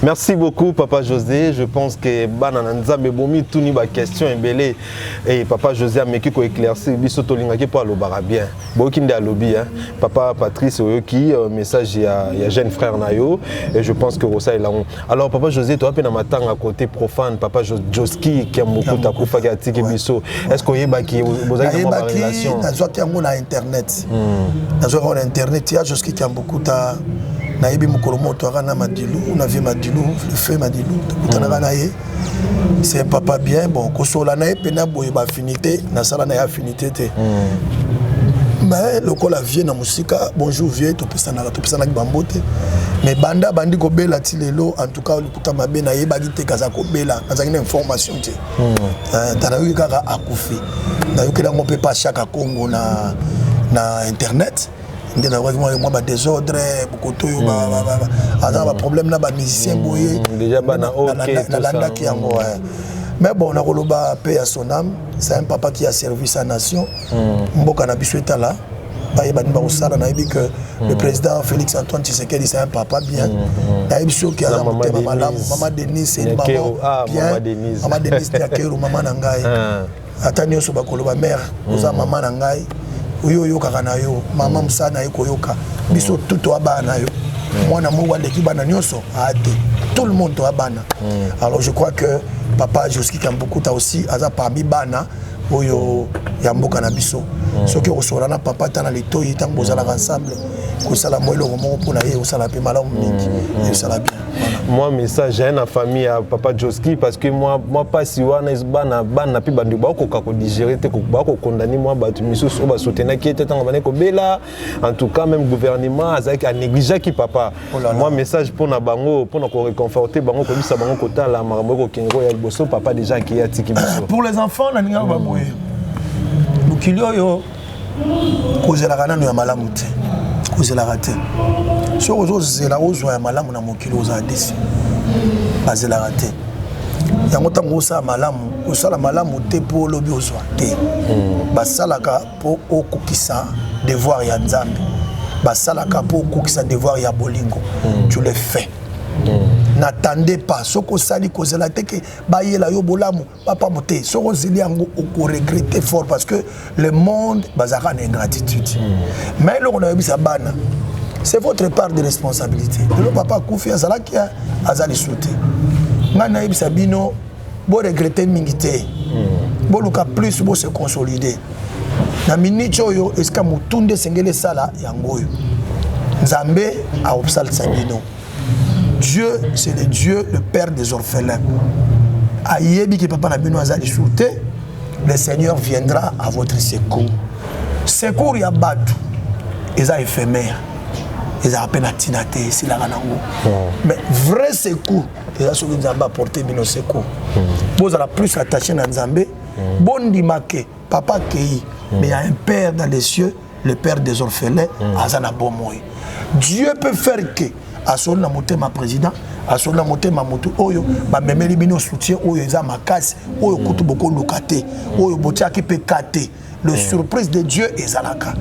Merci beaucoup, papa José. Je pense que bana na Nzambe bomi tuni ba question ebele et papa José ameki ko éclaircir biso. Tolingaki mpo alobaka bien, boyoki nde alobi, hein. Papa Patrice, oyoki message ya jeune frère na yo et je pense que kosalela yango. Alors papa José, toa mpe na matanga côté profane, papa Joski Kiambukuta akufaki, atiki biso. Est ce que oyebaki, bozalaki na mwa barelation? Nazwaki yango na internet, nazwaki yango na internet ya Joski Kiambukuta. Nayebi mokolo moko toyaka na Madilu, na vie Madilu, le feu Madilu, tokutanaka na ye. C'est un papa bien. Bon, kosola na ye mpena boye, baaffinité nasala na ye affinité te, mais lokola vie na mosika, bonjour vie, topesanaka, topesanaki bambote. Mais banda bandi kobela ti lelo, en tout cas lokuta mabe, nayebaki te kaza kobela, nazalaki na information te. Ta nayoki kaka akufi, nayokeli yango mpe pa Chaka Congo na internet nde nayokaki mwa badésordre bokoto oyo aza na baproblème na bamusicien boye. Déjà bana, ok, tout ça. Nalandaki yango, ouais. Mais bon, nakoloba paix à son âme. C'est un papa qui a servi sa nation. Mboka na biso etala bayeba nini bakosala. Nayebi que le président Félix Antoine Tshisekedi, c'est un papa bien. Nayebi soki aza Na Mama motema malamu. Denise. Mama Denise, c'est une Nyakeru. maman Ah, bien. Mama Denise. Mama Denise Nyakeru, mama na ngai. Ata nyonso bakoloba, mare oza mama na ngai, oyo oyokaka na yo mama, mosala na ye koyoka biso tu toa bana na yo. Mwana moko aleki bana nyonso aa te, tout le monde toa bana. Alors je crois que papa Joski Kambukuta aussi aza parmi bana oyo ya mboka na biso. Soki okosola na papa ata na litoi ntango bozalaka ensemble, kosala mwa eloko moko mpona ye, osala mpe malamu mingi, esala bien. Voilà. Moi, message ya na famille ya papa Joski, parce que moi pasi wana bana bana mpe bandeko bakoka kodigérer te, bakokondani mwa bato misusu oyo basoutenaki ye te ntango bandeki kobela. En tout cas, même gouvernement azalaki anégligeaki papa. Oh là là. Moi, message mpona bango, mpona koréconforter bango, koyebisa bango kotala makambo ekokende koya liboso. Papa déjà akei, atiki biso. Pour les enfants, nalingaka baboye, mokili oyo kozelaka nano ya malamu te, kozelaka te. Soki ozozela ozwa ya malamu na mokili, ozala déçu. Bazelaka te yango. Ntango osala malamu, kosala malamu te mpo olobi ozwa te. Basalaka mpo okokisa devoir ya Nzambe, basalaka mpo okokisa devoir ya bolingo. Tu le fais, n'attendez pas. Soki osali, kozela te ke bayela yo bolamu bapambo te. Soki ozeli yango, okoregretter fort, parce que le monde bazalaka na ingratitude. Mais eloko nayebisa bana, c'est votre part de responsabilité. Lelo papa akufi, azalaki, aza lisu te. Ngai nayebisa bino, boregretter mingi te, boluka plus bose consolider na miniti oyo. Esika motu nde esengeli esala yango oyo, Nzambe akosalisa bino. Dieu, c'est le Dieu, le père des orphelins. Ayebi ke papa na bino aza lisusu te. Le Seigneur viendra à votre secours. Secours ya bato eza éphémère, ezalaka mpe na ntina te, esilaka nango. Mais vrai secours eza soki Nzambe aporte bino secours. Bozala plus attaché na Nzambe, bondima ke papa akei, mais il y a un père dans les cieux, le père des orphelins, aza na bomoi. Dieu peut faire que asoli na motema président, asoli na motema motu oyo bamemeli bino soutien oyo eza makasi, oyo kutu bokoluka te, oyo botiaki mpe ka te. Le surprise de Dieu ezalaka.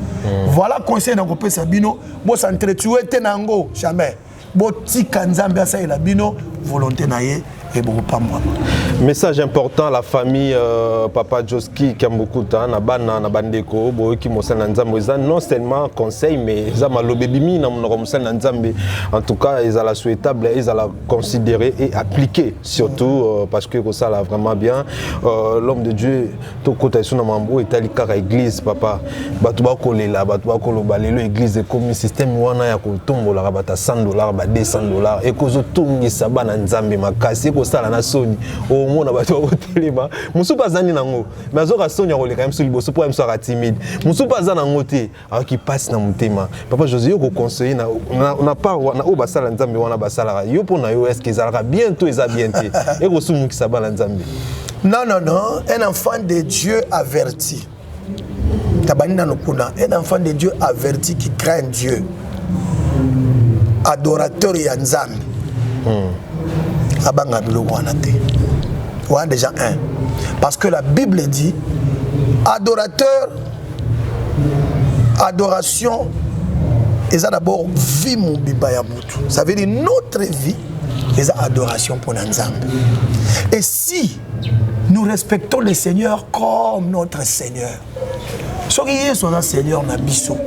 Voilà conseil na kopesa bino: bos'entretuer te na yango, jamais. Botika Nzambe asalela bino volonté na ye ebokopambwama. Message important à la famille papa Joski Kiambukuta, na bana, na bandeko. Boyoki mosali na Nzambe. Eza non seulement conseil, mais eza maloba ebimi na monoko mosali na Nzambe. En tout cas, ezala souhaitable, ezala considéré et appliqué surtout, parce que kosala vraiment bien. L'homme de Dieu, tokota esu na mambo oyo etali kaka église. Papa, bato bakolela, bato bakoloba lelo église ekomi système wana ya kotombolaka bato ya 100 $, ba 200 $. Ekozotungisa bana Nzambe makasi, ekosala na soni. Omona bato bakotelema, mosusu mpe azandi nango, mais azoka soni ya koleka ye mosusu liboso mpo ye mosusu aka timide, mosusu mpe aza nango te, ayoki mpasi na motema. Papa José, yo koconseiller na part wana oyo basala Nzambe wana basalaka yo, mpo na yo, est-ce ezalaka bien to eza bien te, ekosumukisa bana Nzambe? Non, non, non. Un enfant de Dieu averti. Tabani nano kuna. Un enfant de Dieu averti qui craint Dieu. Adorateur ya Nzambe. Abanga biloko wana te. Wana déjà un. Parce que la Bible dit adorateur, adoration. Eza d'abord vie mobimba ya mutu. Ça veut dire notre vie eza adoration pour na Nzambe. Et si nous respectons le Seigneur comme notre Seigneur, soki Yesu aza Seigneur na biso,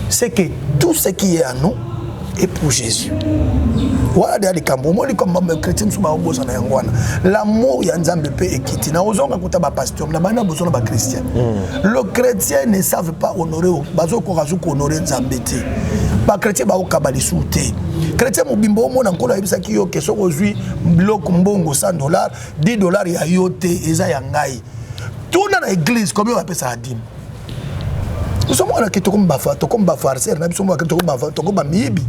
c'est que tout ce qui est à nous est pour Jésus. Wana deya likambo omoni comme chrétien mosusu baobosana yango wana. L'amour ya Nzambe mpe ekiti na ozonga kuta bapasteur na bana bozona bachrétien. Le chrétien ne savent pas honorer, bazokoka zu kohonorer Nzambe te. Bachrétien baokaba lisusu te. Chrétien mobimba omona Nkolo ayebisaki yo ke soki ozwi biloko mbongo 100 $, 10 $ ya yo te, eza ya ngai. Tuna na église combien bapesaka dîme. Ozomonake tokomi bafarceur na biso, tokomi bamiyibi.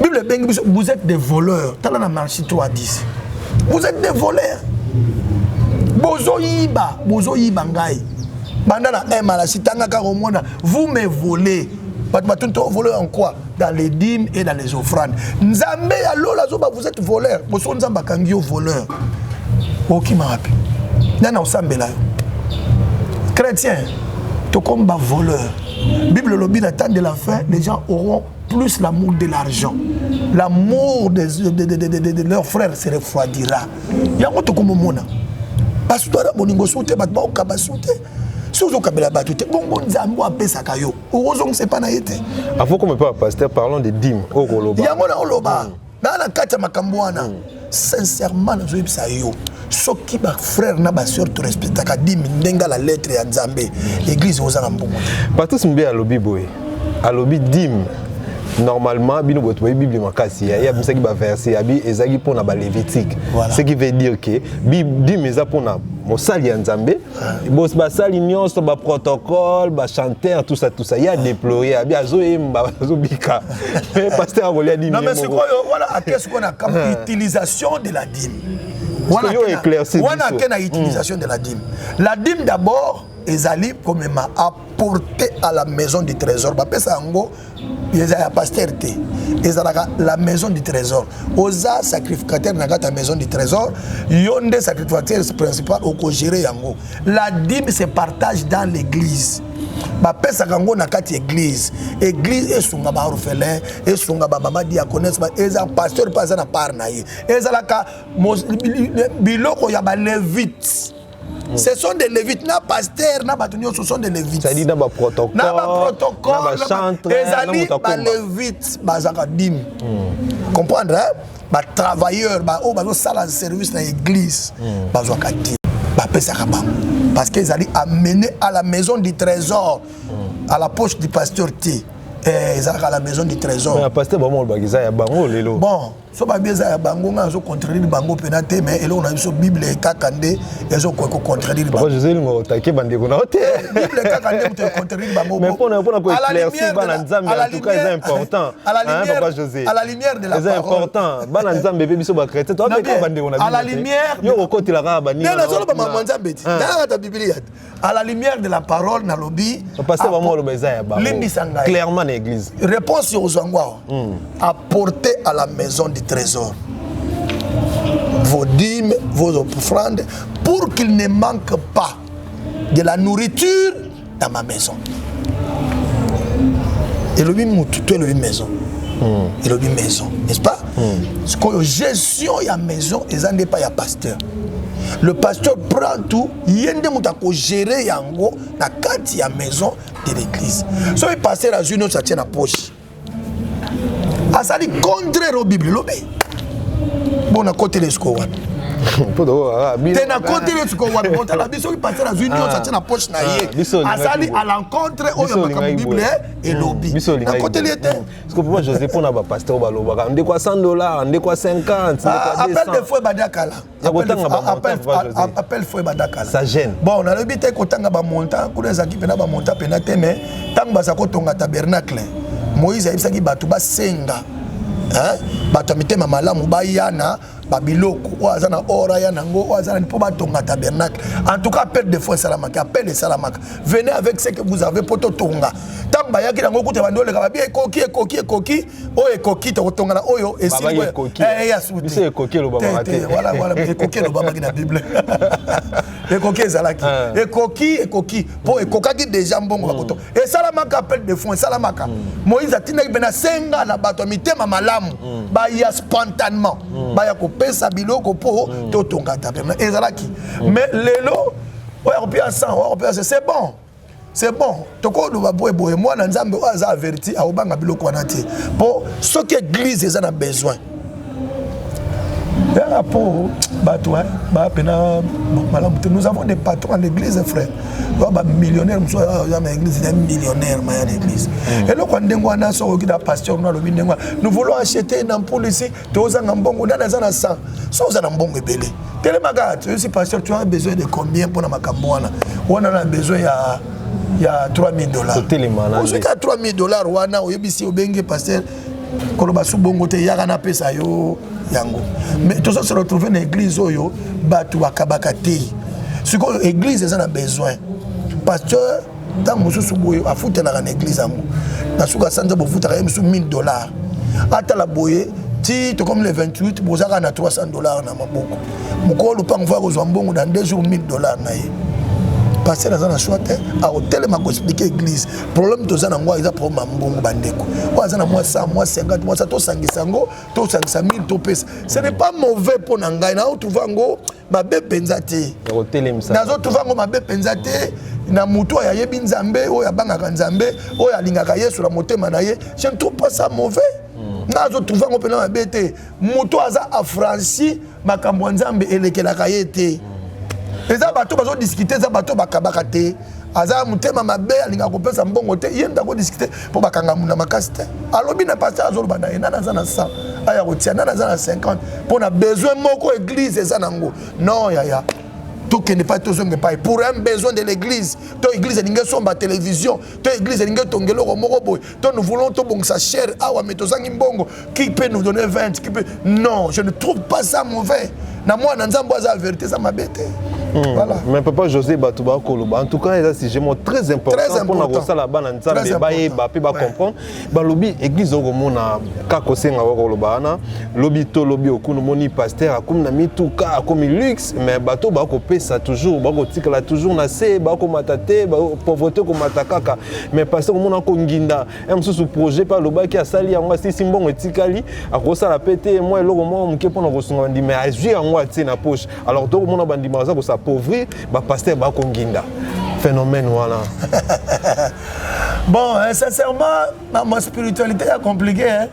Bible ebengi biso, vous êtes des voleurs. Tala na Malachie 3 10, vous êtes des voleurs, bozoyiba, bozoyiba ngai. Banda na 1 Malachie, tanga kaka, omona vous me volez. Bato batuni to voleur en quoi? Dans les dîmes et dans les offrandes. Nzambe ya lola azoba vous êtes voleur. Boso Nzambe akangi yo voleur, okima wapi? Nani osambela yo? Chrétien, tokomi bavoleur. Bible elobi na temps de la fin, les gens auront plus l'amour de l'argent, l'amour de leurs frères se refroidira. Yango tokomomona basu toana bolingo su te, bato baokaba su te. Soki ozokabela bato te, bongo Nzambe apesaka yo, okozongisa epa na ye te. Avant qu'on me parle, pasteur, parlons de dîmes. Okoloba. Yango na oloba naa na kati ya makambo wana. Sincèrement, nazoyebisa yo, soki bafrère na basœur torespectaka dîme ndenge la lettre ya Nzambe, église ozanga mbongo te. Patrice Mbe alobi boye, alobi dîme normalement, bino boye toyebi Bible makasi, ye abimisaki baverset, abi ezalaki mpona balévitique. Voilà. Ce qui veut dire que dîme eza mpona mosali ya Nzambe, basali nyonso, baprotocole, bachanteur, tout ça, tout ça. Ye adéploré, abi azoyemba, azobika, mais pasteur akolia dîme Non, mais ye moko. Sikoyo wana ake sikoyo na camp utilisation de la dîme. Parce que yo éclairci Wana biso. ake na utilisation de la dîme. La dîme d'abord ezali komema, apporter à la maison du trésor. Bapesa yango, eza ya pasteur te, ezalaka la maison du trésor. Oza sacrificateur na kati ya maison du trésor, yo nde sacrificateur principal, okogérer yango. La dîme se partage dans l'église. Bapesaka yango na kati ya église. Église esunga baorphelin, esunga bamama diaconesse. Eza pasteur mpe aza na part na ye. Ezalaka biloko ya balévite. Ce sont des lévites. Na pasteur na bato nyonso sont des lévites. C'est-à-dire na baprotocole, na baprotocole, na bachantre, na ezali moto akomba. Balévite bazalaka dîme, comprendre, hein? Batravailleur oyo bazosala service na église bazwaka dîme, bapesaka bango parce que ezali amené à la maison du trésor, à la poche du pasteur te. Ezalaka à la maison du trésor. Mais pasteur bango olobaka eza ya bango lelo. Bon, so babi eza ya bango, ngai azocontredire bango mpena te, mais eloko na biso, Bible kaka nde ezokoki kocontredire. Papa José, elingo otake bandeko na yo te. Bible kaka nde moto ekontredire bango. Mais mpona koéclaircir bana Nzambe, en tout cas eza important. À la Hein, lumière, papa José, à la lumière de la eza parole. important. Bana Nzambe mpe biso bachrétien toabeka bandeko na À la lumière yo kokotelaka kaka baninga. Nde nazoloba mama Nzambe ti nayakata Biblia te. À la lumière de la parole, nalobi. Pasteur bango oloba eza ya bango. Limbisa ngai. Clairement na église. Réponse ozwa yango awa: apportez à la maison du trésor vos dîmes, vos offrandes, pour qu'il ne manque pas de la nourriture dans ma maison. Elobi mutu to elobi maison? Elobi maison, n'est-ce pas? Sikoyo gestion ya maison eza nde epai ya pasteur. Le pasteur prend tout, ye nde moto akogérer yango na kati ya maison de l'église. Soki pasteur azwi nyonso, atie na poche, asali contraire oyo Bible elobi. Bon, nakotela esiko wana te, nakoteli esiko wana. Botala biso, soki pasteur azwi nyonso, atie na poche na ye, asali à l'encontre oyo makambo Bible elobi. Nakoteli ye te. Parce que papa José, mpona bapasteur balobaka ndeko ya 100 $, ndeko ya 50. Appel de fonds ebanda kala. Appel fonds ebanda kala. Ça gêne. Bon, nalobi te kotanga bamontant kuna, ezalaki mpena bamontant mpena te, mais ntango baza kotonga tabernacle, Moïse ayebisaki bato basenga, bato ya mitema malamu baya na Babiloko oyo aza na or aya nango, oyo aza na mpo batonga tabernacle. En tout cas, appel de fonds esalamaka, appel esalamaka: venez avec ce que vous avez mpo totonga. Ntango bayaki nango, kuta bandi oleka babi ekoki, ekoki, ekoki, oyo ekoki, tokotonga na oyo. Esili ekoki. Elobamaki na Bible, ekoki ezalaki, ekoki, ekoki mpo ekokaki déjà mbongo bakotonga. Esalamaka, appel de fonds esalamaka. Moïse atindaki mpe nasenga na bato ya mitema malamu baya spontanément, baya kopesa biloko mpo totonga tabernacle. Ezalaki. Mais lelo oyo akopia 100, oyo akopia, c'est bon, c'est bon. Tokoloba boye boye: mwana Nzambe oyo aza averti akobanga biloko wana te, mpo soki église eza na besoin yaka mpo bato bapena malamu te. Nous avons des patrons à l'église, frère, oyo bamillionnaire mosusu aza na église, eza millionnaire maya na église. Eloko ya ndenge wana, soki okoki na pasteur no alobi ndenge wana: nous voulons acheter une ampoule ici, tozanga mbongo, nani aza na 100? So oza na mbongo ebele, telemaka, toyosi: pasteur, tu as besoin de combien mpona makambo wana? Wana na besoin ya 3000 dollars. Ozwi ka 3000 dollars wana, oyebisi, obengi pasteur, koloba su bongo te, yaka napesa yo yango. Mais tozo se retrouver na église oyo bato bakabaka te. Sikoyo église eza na besoin, pasteur ntango mosusu boye afutelaka na église yango, na suka sanza bofutaka ye mosusu 1000 dollars. Atala boye ti tokomi le 28, bozaka na 300 dollars na maboko. Mokolo lupango fo akozwa mbongo dans 2 jours, 1000 dollars na ye. Pasteur aza na choix te, akotelema koexpliquer église: problème toza nango eza problème ya mbongo. Bandeko oyo aza na mwa 100, mwa 50, mwa 100, tosangisa yango, tosangisa 1000, topesa. Ce n'est pas mauvais. Mpo na ngai, naotrouve yango mabe mpenza te, nazotrouve yango mabe mpenza te. Na motu oyo ayebi Nzambe, oyo abangaka Nzambe, oyo alingaka Yesu na motema na ye, je ne trouve pas ça mauvais. Nga azotrouve yango mpenza mabe te. Motu aza affranchi, makambo ya Nzambe elekelaka ye te. Eza bato bazodiscuter, eza bato bakabaka te, aza motema mabe, alingaka kopesa mbongo te. Ye nde akodiscuter mpo bakanga muna makasi te. Alobi na pasteur, azoloba na ye: nani aza na 100 aya kotia? Nani aza na 50 mpo na besoin moko église eza nango? Non yaya, tokende epai, tozonga epai pour un besoin de l'église. To église elingi esomba télévision, to église elingi etonga eloko moko boye, to nous voulons tobongisa chaire awa, mais tozangi mbongo, qui peut nous donner 20? Qui peut? Non, je ne trouve pas ça mauvais. Na mwana Nzambe aza vérité, eza mabe te. Voilà. Mais papa José, bato bakoloba, en tout cas eza sujet moko très important mpona kosala bana Nzambe bayeba mpe bacomprendre. Balobi église okomona kaka kosenga, bakoloba wana lobi to lobi okuna, omoni pasteur akomi na mituka, akomi luxe, mais bato bakopesa toujours, bakotikala toujours na se, bakomata te, pauvreté komata kaka. Mais pasteur omona konginda ya mosusu, projet mpe alobaki asali yango, asilisi, mbongo etikali, akosala mpe te mwa eloko moko moke mpona kosunga bandimi, azwi yango atie na poche. Alors tokomona bandimi baza kos'appauvrir, bapasteur bakonginda, phénomène wana. Bon, hein, sincèrement, ma spiritualité est compliquée, hein?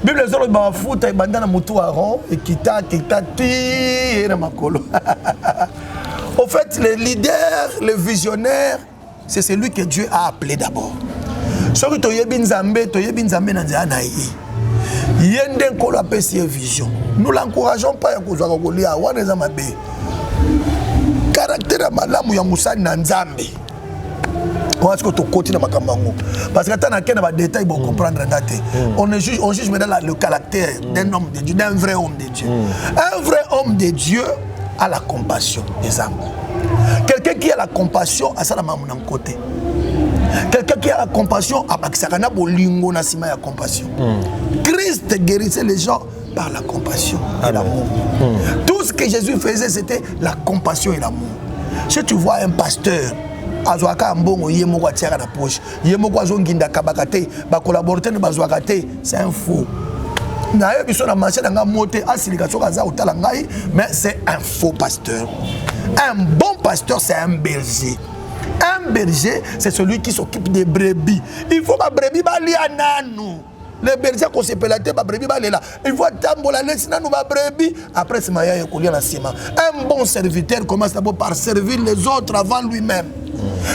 Bible ezoloba mafuta ebanda na motu Aaron, ekita kita ti na makolo. Au fait, le leader, le visionnaire, c'est celui que Dieu a appelé d'abord. Soki toyebi Nzambe, toyebi Nzambe na nzela na ye, ye nde Nkolo apesi ye vision. Nous l'encourageons pas ya kozwaka kolia wana, eza mabe. Caractère ya malamu ya mosali na Nzambe wana, sikoyo tokoti na makambo yango, parce que ata nake na badétail, bocomprendre nga te. On ne juge, on juge maintenant le caractère d'un homme de Dieu, d'un vrai homme de Dieu. Un vrai homme de Dieu a la compassion des âmes. Quelqu'un qui a la compassion asala makambo na nkote. Quelqu'un qui a la compassion abakisaka na bolingo na nsima ya compassion. Christ guérissait les gens par la compassion et l'amour. Tout ce que Jésus faisait, c'était la compassion et l'amour. Si tu vois un pasteur azwaka mbongo ye moko, atiaka na poche ye moko, azonginda, kabaka te, bacollaborateur ne bazwaka te, c'est un faux. Nayebi so na marché na ngai mo te, asilika soki aza kotala ngai, mais c'est un faux pasteur. Un bon pasteur, c'est un berger. Un berger, c'est celui qui s'occupe des brebis. Il faut babrebis balia nanu. Le berger akosepela te babrebis balela. Il faut atambola, lesi nanu babrebis, après nsima ya ye kolia na nsima. Un bon serviteur commence d'abord par servir les autres avant lui-même.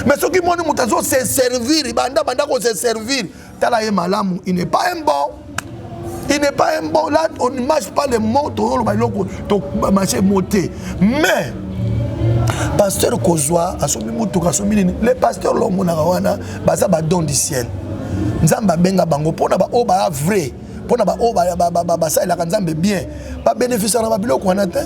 Mais soki moni moto azo se servir, banda banda kose servir, tala ye malamu, il n'est pas un bon, il n'est pas un bon. Là, on ne mâche pas les mots, tozoloba eloko, tomâche mot te. Mais pasteur kozwa, asombi mutuka, asombi nini, les pasteurs lomonaka wana baza badon du ciel. Nzambe abenga bango mpona baoyo baya vrai, mpona baoyo basalelaka Nzambe bien. Babénéficiaka na babiloko wana te.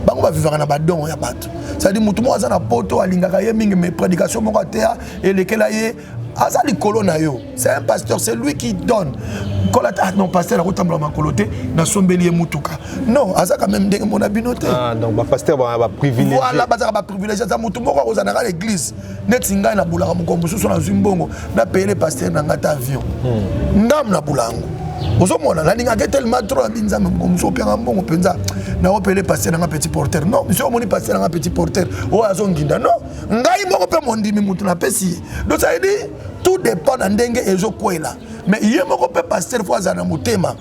Bango bavivaka na badon ya bato. C'est-à-dire, motu moko aza na poto, alingaka ye mingi, mais prédication moko ateya elekela ye, aza likolo na yo. C'est un pasteur, c'est lui qui donne. Kolata, ah non, pasteur akotambola makolo te, nasombeli ye mutuka. Non, aza quand même ndenge mona bino te. Ah, donc bapasteur baprivilégié. Voilà, bazalaka baprivilégié. Aza motu moko akozala na l'église neti ngai. Nabulaka mokolo mosusu, nazwi mbongo, napeyele pasteur na ngai ta avion. Ngamu nabula yango, ozomona nalingaka tellement trop abi Nzambe. Mokolo mosusu opianga mbongo mpenza, naopele pasteur na nga petit porteur. Non, soki omoni pasteur na nga petit porteur oyo azonginda, non, ngai moko mpe mondimi motu napesi ye. Donc ça veut dire, tout dépend na ndenge ezokwela. Mais ye moko mpe pasteur faut azala na motema.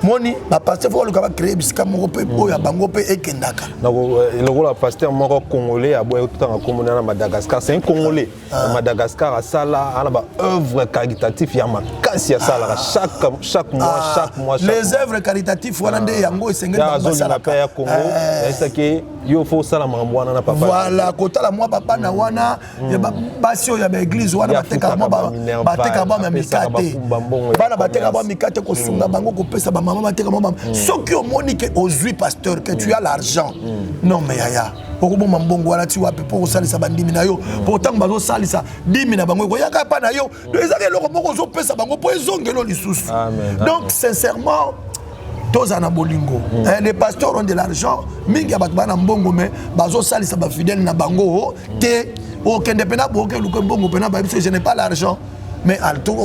Moni bapasteur faut baluka bacréer bisika moko mpe oyo ya bango mpe ekendaka. Donc lokola pasteur moko congolais aboya kotanga kombo na Madagascar, c'est un Congolais na Madagascar, asala ana baœuvre caritatif ya makasi, asalaka chaque mois, chaque mois, chaque les œuvres caritatives wana nde yango esengeli. Bango azolinga mpe ya Congo, yayesaki yo faut osala makambo wana na papa. Voilà, kotala mwa babana wana ya basi oyo ya baéglise wana, batekaka mwa mikate, bana batekaka mwa mikate, kosunga bango, kopesa bamama bateka mwa. Soki omoni ke ozwi pasteur, que tu as l'argent, non mais yaya, okoboma mbongo wana ti wapi mpo kosalisa bandimi na yo? Mpo ntango bazosalisa dimi na bango, ekoyaka epa na yo. Donc ezaka eloko moko ozopesa bango mpo ezongelo lisusu. Donc sincèrement, tozala na bolingo. Les pasteurs ont de l'argent, mingi ya bato baa na mbongo, mais bazosalisa bafidèle na bango te. Okende mpena boke luka mbongo mpena, bayebi so je n'ai pas l'argent, mais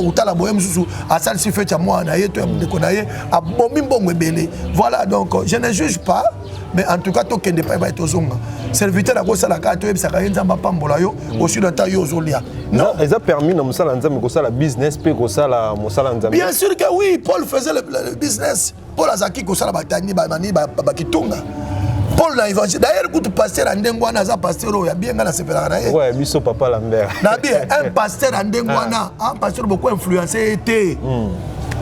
otala boye mosusu asalisi fête ya mwana na ye to ya ndeko na ye, abomi mbongo ebele. Voilà, donc je ne juge pas, mais en tout cas tokende epai bai, tozonga. Serviteur akosala kaka, toyebisaka ye Nzambe apambola yo aussi na ta yo ozolia. Non, eza permis na mosala Nzambe kosala business mpe kosala mosala Nzambe? Bien sûr que oui. Paul faisait le business. Paul azalaki kosala batani bamani bakitunga. Paul na évangile d'ailleurs kutu, pasteur ya ndenge wana aza pasteur oyo abie, ngai nasepelaka na ye. Ouais, biso papa Lambert. Na bien, un pasteur ya ndenge wana, un pasteur beaucoup influencé ye te.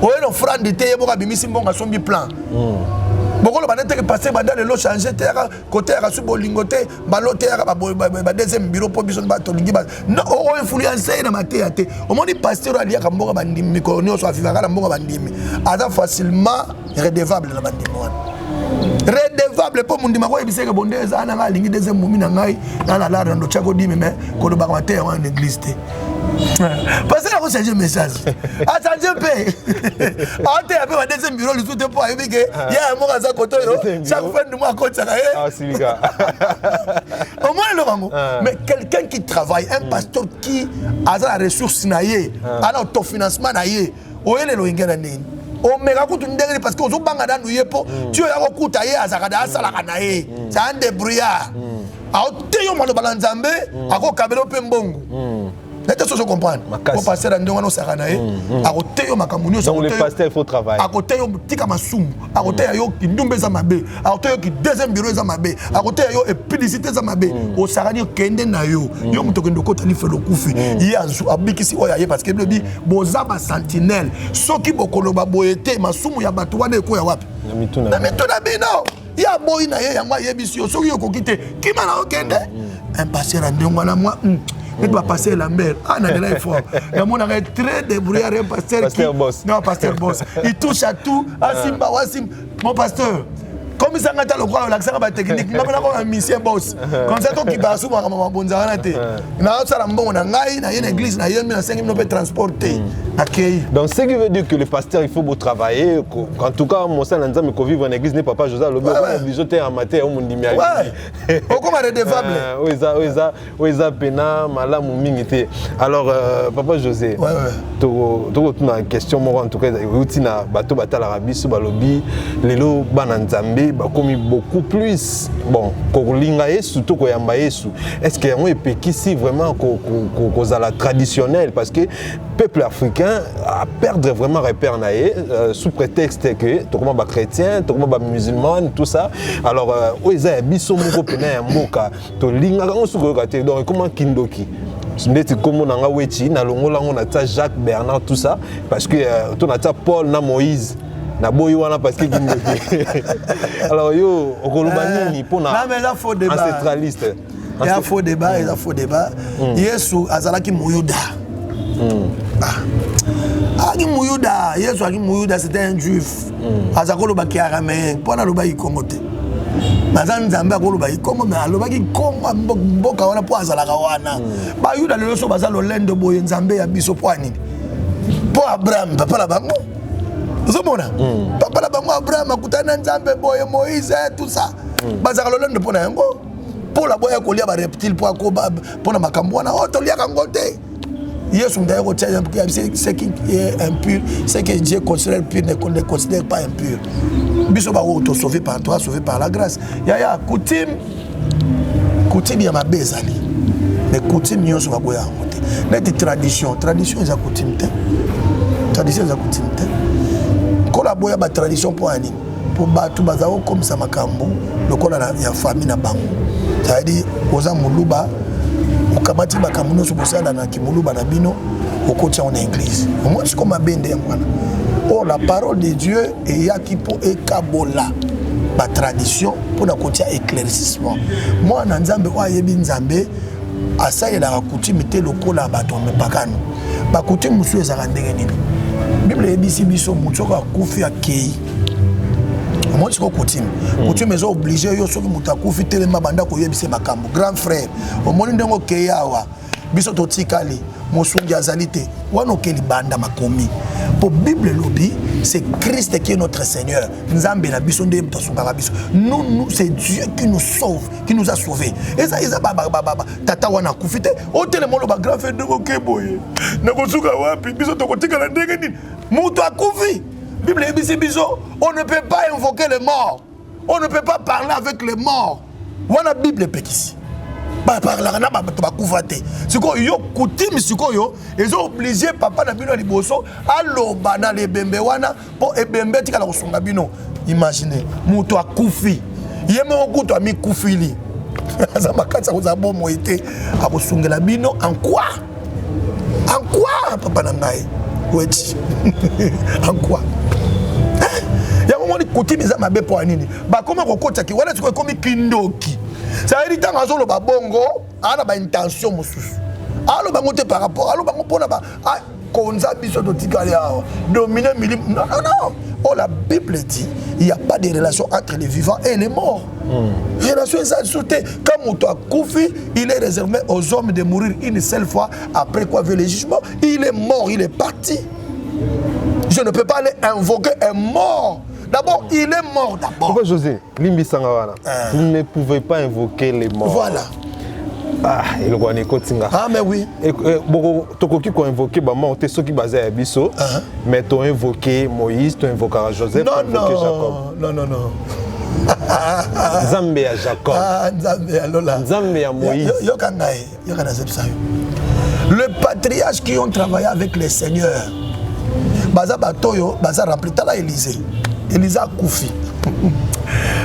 Oye na offrande te, ye moko abimisi mbongo, asombi plan. Bokoloba nete ke pasteur banda lelo change te, yaka kote yaka su bolingo te, balo te, yaka ba deuxième bureau mpo biso tolingi. Non, oinfluence ye na mateya te. Omoni pasteur oyo aliaka mboka bandimi mikolo nyonso, avivaka na mboka bandimi, aza facilement redevable na bandimi wana, redevable mpo mondima koyebisa eke bonde eza na ngai, alingi deuxième momi na ngai na nalara ndo tiako dimi. Mais kolobaka mateya wana na église te. Pasteur akochange message, achange mpe, aoteya mpe ba deuxième bureau lisusu te, mpo ayebi ke ye moko aza kote oyo chaque fin du mois akotisaka ye. Omoni eloko yango. Mais quelqu'un qui travaille, un pasteur qui aza na ressource na ye, ana autofinancement na ye, oyelelo oyenge na ndenge omeka kutu ndenge nini? Parce que ozobanga nanu ye, mpo ti oya kokuta ye azalaka na asalaka na ye, c'est un débrouillard. Aote yo maloba na Nzambe, akokabela yo mpe mbongo nete so ozocomprendre. Po pasteur ya ndenge wana osaka na ye, akote yo makambo nyonso. Akote yo tika masumu, akoteya yo kindumba eza mabe, akoteya yo ki deuxième bureau eza mabe, akoteya yo epidicité eza mabe. Osakani, okende na yo, yo moto okende okota lifelo, okufi. Ye abikisi oyo aye, parce que bilobi boza basentinelle. Soki bokoloba boye te, masumu ya bato wana ekoya wapi? Na mitu na bino. Ye aboyi na ye yango, ayebisi yo soki okoki te, kima na okende. Un pasteur ya ndenge wana, mwa neti bapasteur Lambert, ah, nalela effort, namonaka très débrouillard, un pasteur qui, non, pasteur boss, il touche à tout. Asimba wasimba, mon pasteur komisanga ata lokola olakisaka batechnique, nga mpe nakoma musicien boss, comme ça tokipaka su makambo mabonza wana te. Naosala mbongo na ngai, naye na église, nayembi, nasengi bino mpe transport te, nakei. Donc ce qui veut dire que le pasteur, il faut beau travailler. En tout cas mosala na Nzambe, kovivre na église ne papa José alobi obligé te ya matin oyo mondimi. Okoma redevable. Oyo eza pena malamu mingi te. Alors papa José, tokotuna question moko. En tout cas euti na bato batalaka biso, balobi lelo bana Nzambe bakomi beaucoup plus bon kolinga Yesu to koyamba Yesu. Est ce que yango epekisi vraiment kozala traditionnel? Parce que peuple africain a perdre vraiment repère na ye sous prétexte que tokoma bachrétien, tokoma bamusulman, tout ça. Alors oyo eza ya biso moko pena ya mboka, tolingaka yango soki oyoka te. Donc ekoma kindoki. Ndeti nkombo na nga Weti, nalongola yango, natia Jacques Bernard, tout ça, parce que to natia Paul na Moïse, naboyi wana parce que kindoki. Alors yo okoloba nini mpona ancestraliste? Eza faux débat, eza faux débat. Yesu azalaki Moyuda. Aki muyuda, Yesu aki muyuda, c'était un juif. Aza koloba ki araméen, mpo na alobaki Kongo te. Aza Nzambe akoloba Kongo, mais alobaki Kongo mboka wana mpo azalaka wana. Bayuda lelo so baza lolendo boye Nzambe ya biso mpo nini? Mpo Abraham papa na bango. Ozomona? Papa na bango Abraham akutani na Nzambe boye Moïse tout ça. Bazalaka lolendo mpo na yango. Paul aboya kolia ba reptile mpo akoba mpo na makambo wana. Oh, toliaka yango te. Yesu moto aye kotia ce qui est impur, ce que Dieu considère pur ne considère pas impur. Biso baoyo tosauve par toi, sauvé par la grâce. Yaya, coutume, coutume ya mabe ezali. Mais coutume nyonso baboya yango te. Neti tradition, tradition eza coutume te. Tradition eza coutume te. Nkolo aboya ba tradition mpo ya nini? Mpo bato baza kokomisa makambo lokola ya famille na bango. C'est-à-dire oza moluba, okamati makambo nyonso bosala na kimoluba na bino, okoti yango na église. Omoni sikoyo mabe nde yango wana. Or la parole de Dieu eyaki mpo ekabola ba tradition mpo na kotia éclaircissement. Mwana Nzambe oyo ayebi Nzambe asalelaka coutume te lokola bato ya mipakano. Ba coutume mosusu ezalaka ndenge nini? Bible eyebisi biso moto soki akufi akei. Omoni sikoyo coutume. Coutume eza oblige yo soki moto akufi telema banda koyebisa makambo. Grand frère, omoni ndenge okei awa, biso totikali, mosungi azali te. Wana oke libanda makomi. Po Bible elobi, c'est Christ qui est notre Seigneur. Nzambe na biso nde moto asungaka biso. Nous, nous, c'est Dieu qui nous sauve, qui nous a sauvés. Eza eza ba ba ba ba tata wana akufi te. Otelema oloba grand frère ndenge oke boye. Nakosuka wapi? Biso tokotikala ndenge nini? Moto akufi. Bible eyebisi biso, on ne peut pas invoquer les morts. On ne peut pas parler avec les morts. Wana Bible epekisi. Baparlaka na bato bakufa te. Sikoyo yo coutume sikoyo ezo oblige papa na bino ya liboso aloba na lebembe wana mpo ebembe etikala kosunga bino. Imagine moto akufi ye moko kutu amikufili aza makasi akozala bomoi te, akosungela bino en quoi? En quoi papa na ngai weti en quoi? Yango moni coutume eza mabe mpo ya nini? Bakoma kokotaki wana sikoyo ekomi kindoki. C'est-à-dire ntango azoloba bongo aza na ba intention mosusu, aloba yango te par rapport, aloba yango mpona ba konza biso totikali awa dominer milimo. Non, non, non. Oh, la Bible dit il n'y a pas de relation entre les vivants et les morts. Relation eza lisusu te. Quand moto akufi, il est réservé aux hommes de mourir une seule fois, après quoi vient le jugement. Il est mort, il est parti. Je ne peux pas aller invoquer un mort. D'abord, il est mort d'abord. Pourquoi José, limbisanga wana? Vous ne pouvez pas invoquer les morts. Voilà. Ah, eloko wana ekotinga. Ah, mais oui. Boko tokoki koinvoquer bamort te soki baza ya biso, mais toinvoquer Moïse, toinvokaka Joseph, Non, toinvoquer Jacob. non, non, non, non. Nzambe ya Jacob. Ah, Nzambe ya Lola. Nzambe ya Moïse. Yoka ngai, yoka na zebisa yo. Le patriarche qui ont travaillé avec les seigneurs, baza bato oyo baza rempli. Tala Élisée. Élisée akufi.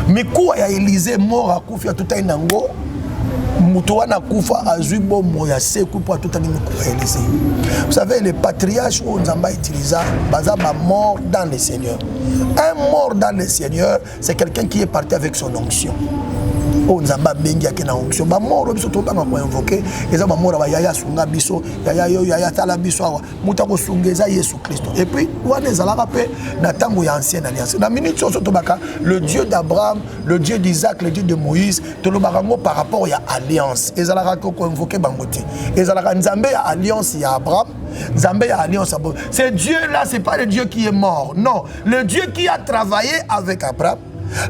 Mikuwa ya Élisée mort akufi atutani nango. Moto wana akufa azwi bomoi ya seku mpo atutani mikuwa ya Élisée. Vous savez, les patriarches oyo Nzambe utilisa baza ba mort dans le Seigneur. Un mort dans le Seigneur, c'est quelqu'un qui est parti avec son onction. Oyo Nzambe abengi ake na onction. Ba mort oyo biso tobanga koinvoke eza ba mort ya ba yaya asunga biso, yaya yo, yaya tala biso awa. Moto akosunga eza Yesu Kristo. Et puis wana ezalaka mpe na ntango ya ancienne alliance. Na minute nyonso tobaka le Dieu d'Abraham, le Dieu d'Isaac, le Dieu de Moïse, tolobaka yango par rapport ya alliance. Ezalaka koinvoke bango te. Ezalaka Nzambe ya alliance ya Abraham, Nzambe ya alliance ya Moïse. Ce Dieu-là, c'est pas le Dieu qui est mort. Non, le Dieu qui a travaillé avec Abraham,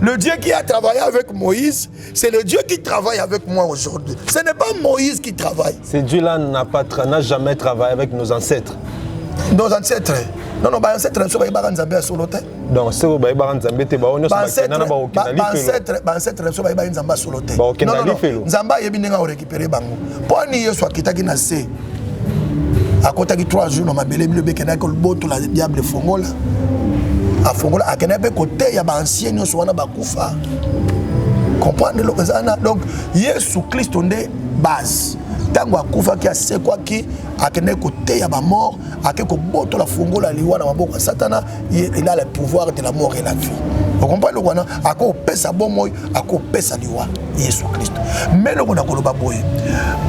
le Dieu qui a travaillé avec Moïse, c'est le Dieu qui travaille avec moi aujourd'hui. Ce n'est pas Moïse qui travaille. Ce Dieu-là n'a jamais travaillé avec nos ancêtres. Nos ancêtres? Non, non, ba ancêtres, so ba Nzambe ya solo te. Donc, soki bayebaka Nzambe te, bango nyonso bakenda na bakokenda Ba lifelo. ancêtre, ba ancêtre so bayebaki Nzambe ya solo te. Bakokenda Non, non, non. lifelo. Nzambe ayebi ndenge akorécupérer bango. Mpo ani Yesu akitaki na se, akotaki 3 jours na mabele, bilo bekendaki kolobotola diable fongola. Afongola, akendaki mpe koteya ba ancien nyonso wana bakufa. Comprendre eloko eza wana. Donc Yesu Kristo nde base. Ntango akufaki, asekwaki, akendaki koteya ba mort, ake kobotola fungola liwa na maboko ya Satana. Il a le pouvoir de la mort et la vie. Vous comprenez eloko wana? Akopesa bomoi, akopesa liwa, Yesu Kristo. Mais eloko na koloba boye,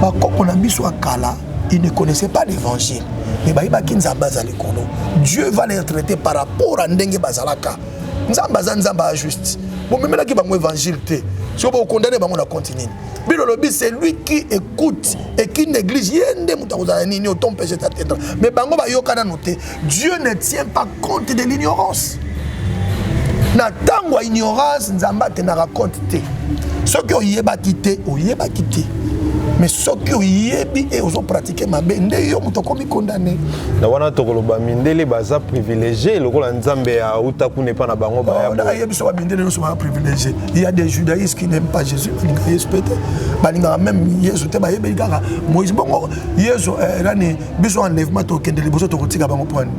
bakoko na biso ya kala, ils ne connaissaient pas l'évangile. Mais bayebaki Nzambe aza likolo. Dieu va les traiter par rapport à ndenge bazalaka. Nzambe aza Nzambe a juste. Bomemelaki bango évangile te. Soki bokondane bango na compte nini? Bible olobi c'est lui qui écoute et qui néglige ye nde moto akozala nini oton péché t'atteindra. Mais bango bayoka nanu te. Dieu ne tient pas compte de l'ignorance. Na ntango ya ignorance Nzambe atenaka compte te. Soki oyebaki te, oyebaki te. Mais soki oyebi e ozopratike mabe nde yo moto okomi condamné. Na wana tokoloba mindele baza privilégié lokola Nzambe auta kuna epa na bango baya. Oh, nayebi so bamindele nyonso baza privilégié. Il y a des judaïstes qui n'aiment pas Jésus, balingaka Yesu pe te. Balingaka même Yesu te, bayebeli kaka Moïse. Bongo Yesu eh, nani biso enlèvement tokende liboso tokotika bango mpo nini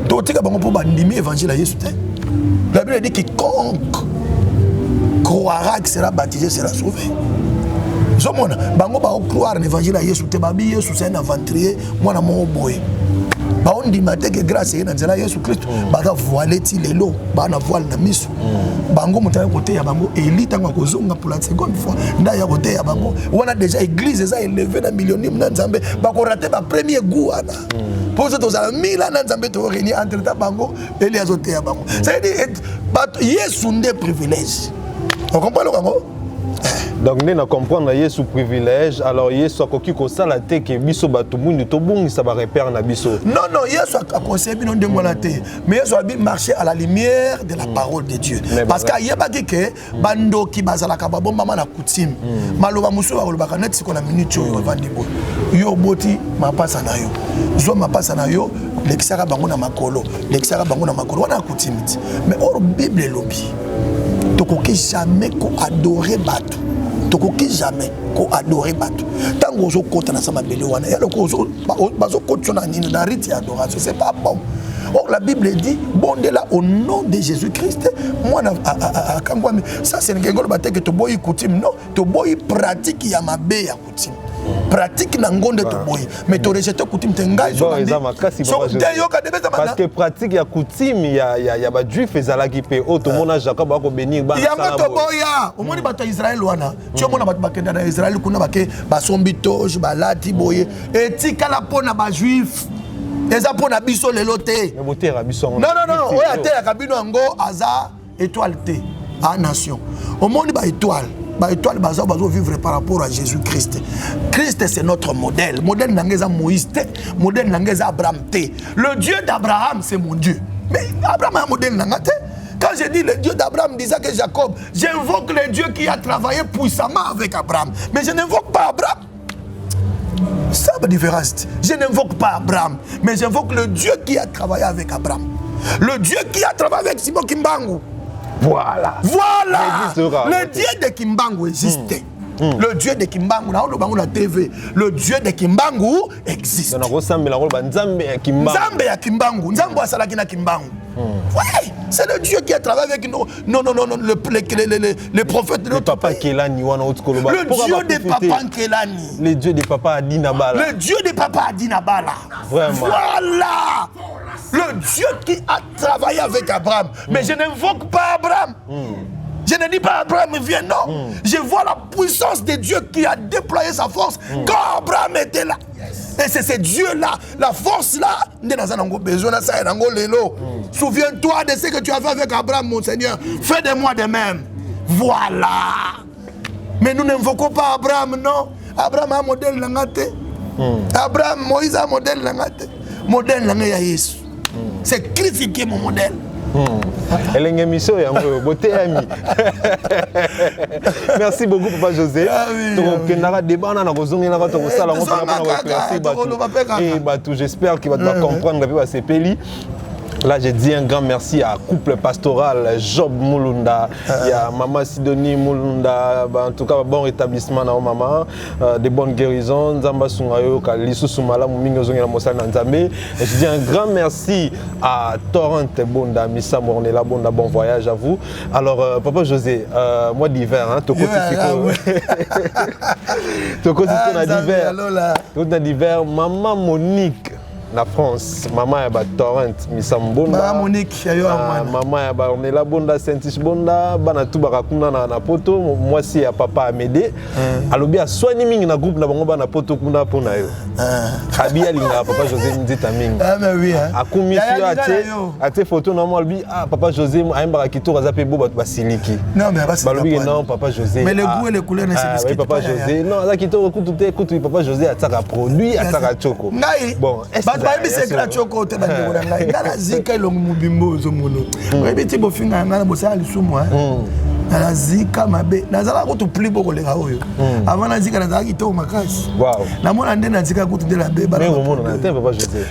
tokotika bango mpo bandimi évangile ya yesu te. La Bible dit quiconque croira qui sera baptisé sera sauvé. Ozomona bango baocroire na évangile ya Yesu te, babi Yesu c'est un aventurier, mwana moko boye. Baondima te ke grâce eye na nzela ya Yesu Kristo. Baza voile ti lelo, baa na voile na miso. Bango moto aya koteya bango Eli ntango akozonga pour la seconde fois nde aya koteya bango wana. Déjà église eza élevé na millionime na Nzambe, bakorate ba premier goût wana mpo so tozala mila na Nzambe toréunir. Entre temps bango Eli azoteya bango. C'est-à-dire bato Yesu nde privilège, ocomprend eloko yango? Donc nde na comprendre Yesu privilège. Alors Yesu akoki kosala te ke biso bato mwindu tobungisa barepère na biso? Non, non, Yesu aconseille bino ndenge wana te. Mais Yesu abi marcher à la lumière de la parole de Dieu, Mais parce que ayebaki ke bandoki bazalaka babombama na coutume. Maloba mosusu bakolobaka neti siko na minute oyo ovandi boye, yo oboti mapasa na yo, zwa mapasa na yo, lekisaka bango na makolo, lekisaka bango na makolo wana ya coutume ti. Mais or Bible elobi tokoki jamais koadore bato, tokoki jamais koadore bato. Ntango ozokota na sa mabele wana ya loko bazokotisa na nini, na rite ya adoration, c'est pas bon. Or la Bible dit bondela au nom de Jésus Christ, mwana akangwami. Ça c'est ngengolo bateke toboyi coutume, non, toboyi pratique ya mabe ya coutume, pratique na ngo nde toboyi, mais torejete coutume te. Ngai Bon, eza makasi, papa José. Te, yoka debeza. Parce que pratique ya coutume ya bajuif ezalaki mpe oyo tomona Jacob akobénir bana. Yango sala boye. Toboya. Omoni bato ya Israele wana ti omona bato bakenda na Israele kuna, bake basombi toge, balati boye, etikala mpo na bajuif, eza mpo na biso lelo te. Mais boteyaka biso yango. Non, non, non, oyo ateyaka bino yango aza étoile te, a nation. Omoni baétoile, baétoile baza bazovivre par rapport à Jésus Christ. Christ, c'est notre modèle. Modèle na nga eza Moïse te, modèle na nga eza Abraham te. Le Dieu d'Abraham, c'est mon Dieu, mais Abraham aza modèle na nga te. Quand je dis le Dieu d'Abraham, d'Isaac et Jacob, j'invoque le Dieu qui a travaillé puissamment avec Abraham. Mais je n'invoque pas Abraham. Ça, la différence. Je n'invoque pas Abraham, mais j'invoque le Dieu qui a travaillé avec Abraham. Le Dieu qui a travaillé avec Simon Kimbangu. Voilà. Voilà. Existera. Le Dieu de Kimbangu existait. Le Dieu de Kimbangu, là, on la TV. Le Dieu de Kimbangu existe. Donc nakosambela koloba Nzambe ya Kimbangu. Nzambe ya Kimbangu, Nzambe asalaki na Kimbangu. Ouais, c'est le Dieu qui a travaillé avec nos, non, non, non, non, le prophète de le notre papa pays. Kelani wana oti koloba. Le Pourquoi Dieu de bakufi te? Papa Nkelani. Le Dieu de papa Adina Bala. Le Dieu de Papa Adina Bala. Vraiment. Voilà. Le Dieu qui a travaillé avec Abraham. Mais je n'invoque pas Abraham. Je ne dis pas Abraham vient, non. Je vois la puissance de Dieu qui a déployé sa force quand Abraham était là. Et c'est ce Dieu-là, la force-là, nde naza nango besoin na nango lelo. Souviens-toi de ce que tu as fait avec Abraham, mon Seigneur. Fais de moi de même. Voilà. Mais nous n'invoquons pas Abraham, non. Abraham a un modèle na nga te. Abraham, Moïse a un modèle na nga te. Modèle na nga ya Yesu. C'est Christ qui est mon modèle. Elenge émission yango oyo boteyami. Merci beaucoup, papa José. Ah oui, Tokokendaka débat wana na kozongelaka, tokosala yango mpona Tozonga mpona kaka, koéclaircir bato. Tokoloba mpe kaka. Eh, bato, j'espère que bato bacomprendre mpe basepeli. Là, j'ai dit un grand merci à couple pastoral Job Mulunda, il y a maman Sidonie Mulunda, bah, en tout cas, bon rétablissement na maman, de bonnes guérisons, Nzambe asunga yo, ka lisusu malamu mingi ozongela mosala na Nzambe. Et je dis un grand merci à Torrent Bonda, Missa Mornela Bonda, bon voyage à vous. Alors, papa José, mois d'hiver, hein, tokoti sikoyo. Tokoti Ah, na Nzambe d'hiver. alola. Tokoti na d'hiver, maman Monique. na France, mama ya ba Torrent Misambonda. Mama Monique ya yo ah, mama ya ba Ornella Bonda, Saintish Bonda, bana tout baka kuna na, na poto, mwasi ya papa Amédée. Alobi aswani mingi na groupe na bango bana poto kuna pona yo. Abi alingaka papa José Nzita mingi. Ah, mais oui, hein. Akumisi yo atie atie photo na moi alobi ah papa José ayembaka kitoko aza pe beau bato basiliki. Non mais basiliki. Balobi non papa José. Mais le goût et les couleurs ne se ah, discutent oui, papa pas. José non aza kitoko kutu te kutu papa José atiaka produit atiaka choko. Ngai bon bato bayebi secret ya choko te bandeko na ngai ngai nazika elongi mobimba ozomona oyebi ti bofinga ngai na bosala lisumu nazika mabe nazalaka kutu pli bo koleka oyo avant nazika nazalaki kitoko makasi namona nde nazika kutu nde nabeba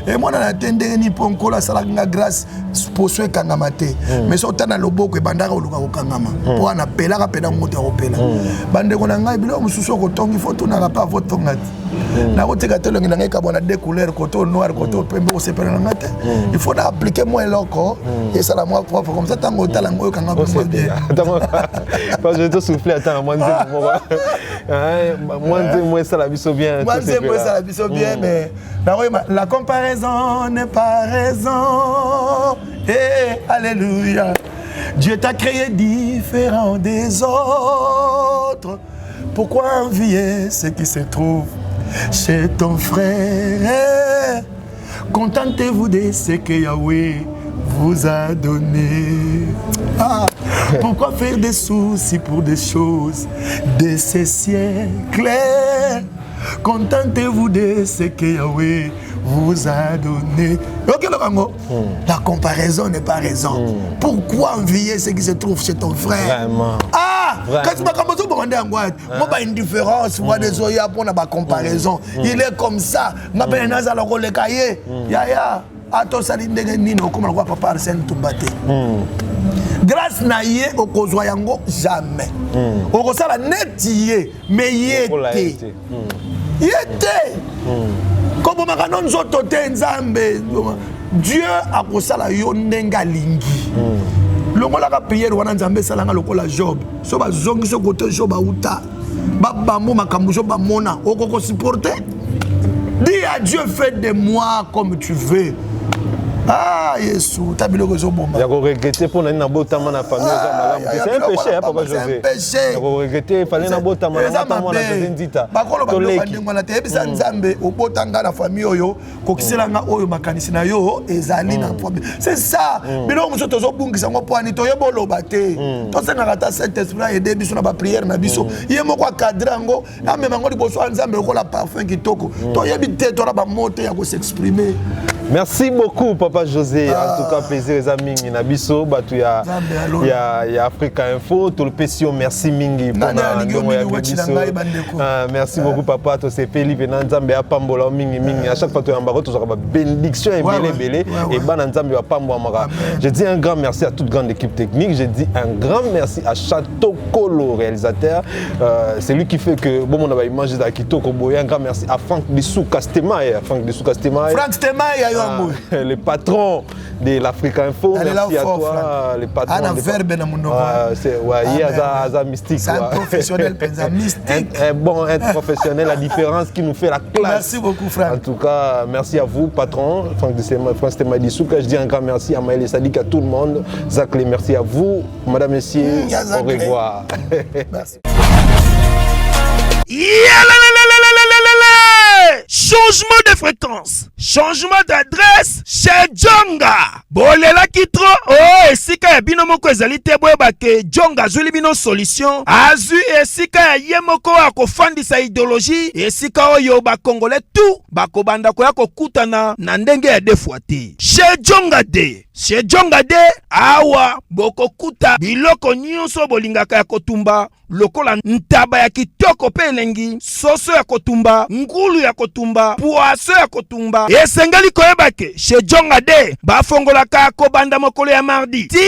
emonana te ndenge nini mpo nkolo asalaki nga grâce poso ekangama te mais so otala na loboko ebandaka koluka kokangama mpo wana apelaka mpena moto ya kopela. Bandeko na ngai, biloko mosusu okotongi fo tunaka mpe avotonga te. Nakotika te elongi na ngai ekabwa na deux couleurs, koto noir, koto pembe, kosepela na ngai te. Il faut na appliquer mwa eloko esala mwa propre comme ça, ntango otala yango oyokanga mwa bien. Parce que tosouffle ata na mwa nzembo moko, mwa nzembo esala biso bien. Mwa nzembo esala biso bien, mais nakoyeba: la comparaison n'est pas raison. Eh, alléluia, Dieu t'a créé différent des autres. Pourquoi envier ce qui se trouve chez ton frère? Contentez-vous de ce que Yahweh vous a donné. Ah, pourquoi faire des soucis pour des choses de ce siècle? Contentez-vous de ce que Yahweh vous a donné. Ok, Lokango. La comparaison n'est pas raison. Pourquoi envier ce qui se trouve chez ton frère? Vraiment. Ah, Vraiment. kasi makambo ozobonga nde yango ate mo baindifférence wana ezoya mpona bacomparaison. Il est comme ça, nga mpe nazala koleka ye. Yaya, ata osali ndenge nini, okóma lokola papa Arsène Tumba te. Grâce na ye okozwa yango jamais. Okosala neti ye, mais ye Lokola ye te. te. Ye te. Kobomaka no nzoto te. Nzambe Dieu akosala yo ndenge alingi. Longolaka prière wana: Nzambe, esalanga lokola Job. So bazongisi kote Job auta, babambo makambo so bamona, okoko supporter. Dis à Dieu: fais de moi comme tu veux. Ah Yesu, ta biloko ezoboma. Ya koregretter mpo na nini nabotama na famille eza malamu te, c'est un péché, hein, papa José. Péché. Ya koregretter, fallait nabotama na ngata mwana José Nzita. Bakoloba biloko ndenge wana te. Yebisa Nzambe: obota nga na famille oyo, kokisela nga oyo makanisi na yo ezali na famille. C'est ça. Biloko mosusu tozobungisa yango mpo ani toyeba oloba te. Tosengaka ata Saint Esprit aide biso na baprière na biso, ye moko acadre yango, amema yango liboso ya Nzambe lokola parfum kitoko. Toyebi te, tona bamo te ya kos'exprimer. Merci beaucoup, papa José. En tout cas, plaisir eza mingi na biso bato ya Africa Info. Tolopesi yo merci mingi mpona ndongo ya biso. Merci beaucoup, papa. Tosepeli mpena. Nzambe apambola mingi mingi. À chaque fois toyambako, tozwaka babénédiction ebele ebele e bana Nzambe bapambwamaka. Je dis un grand merci à toute grande équipe technique. Je dis un grand merci à Chateau Kolo, réalisateur. C'est lui qui fait que bon, on a image ezala kitoko boye. Un grand merci à Franck Dissou Castemaille, Franck Dissou Castemaille. Franck Stemaille, ah, le patron de l'Africa Info. Merci à toi, Franck. Le patron. Ana verbe na munoko. C'est ouais, ah, aza, aza mystique. C'est un professionnel penza mystique. Un bon, un professionnel, la différence qui nous fait la classe. Merci beaucoup, Franck. En tout cas, merci à vous, patron, Franck Franck Stemaille Dissou. Je dis un grand merci à Maël Sadik, à tout le monde. Zaclé, merci à vous, madame, messieurs. Au revoir. Merci. Yalalalalalalalala! Changement de fréquence, changement d'adresse chez Jonga. Bolelaki trop o oh, esika ya bino moko ezali te. Boyeba ke Jonga azwili bino solution, azwi esika ya ye moko akofandisa idéologie, esika oyo bakongolais tout bakobanda koya kokutana na ndenge ya defwa te. Chez Jonga de, chez Jonga de, awa bokokuta biloko nyonso bolingaka ya kotumba, lokola ntaba ya kitoko mpe elengi, soso ya kotumba, ngulu ya kotumba, poisson ya kotumba. Esengeli koyeba ke chez Jonga de bafongolaka kobanda mokolo ya mardi ti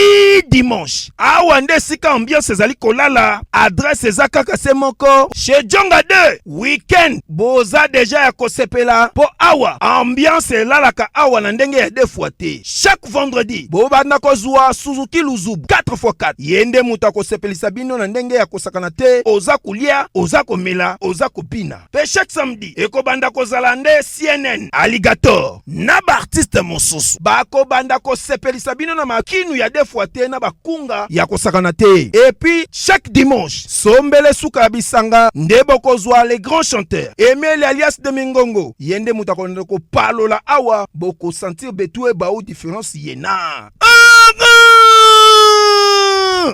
dimanche. Awa nde esika ambiance ezali kolala. Adresse eza kaka se moko, chez Jonga 2. Weekend boza deja ya kosepela mpo awa ambiance elalaka awa na ndenge ya deux fois te. Chaque vendredi bobanda kozwa Suzuki Luzubu 4x4. Ye nde moto akosepelisa bino na ndenge ya kosakana te. Oza kolia, oza komela, oza kobina. Mpe chaque samedi ekobanda kozala. nde CNN, Alligator na baartiste mosusu bakobanda kosepelisa bino na makinu ya defwa te na bakunga ya kosakana te. Et puis chaque dimanche sombele suka ya bisanga nde bokozwa le grand chanteur Emile alias de Mingongo, ye nde moto akolanda kopalola awa, bokosentir betu ebau différence ye na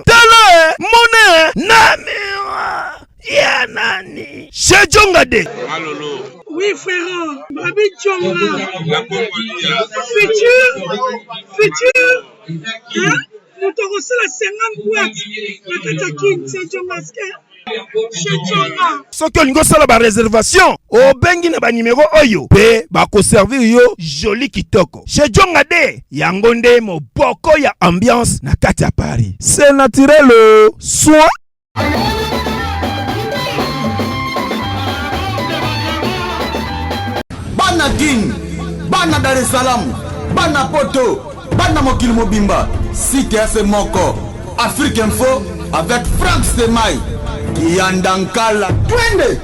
tala mone na miroir ya nani chez Djonga de. Oui frère, Babi Djonga. Futur, futur, hein? Moto akosala 50 boîte na kati ya Kin, c'est Djonga chez Djonga. Soki olingi osala ba réservation, obengi na ba numéro oyo mpe bakoservir yo joli kitoko. Chez Djonga de, yango nde moboko ya ambiance na kati ya Paris. C'est naturel soin. Bana Kin, bana Dar es Salaam, bana Poto, bana mokili mobimba, site ya se moko, Afrique Info avec Frank Stemay, Kiyanda Nkala, twende!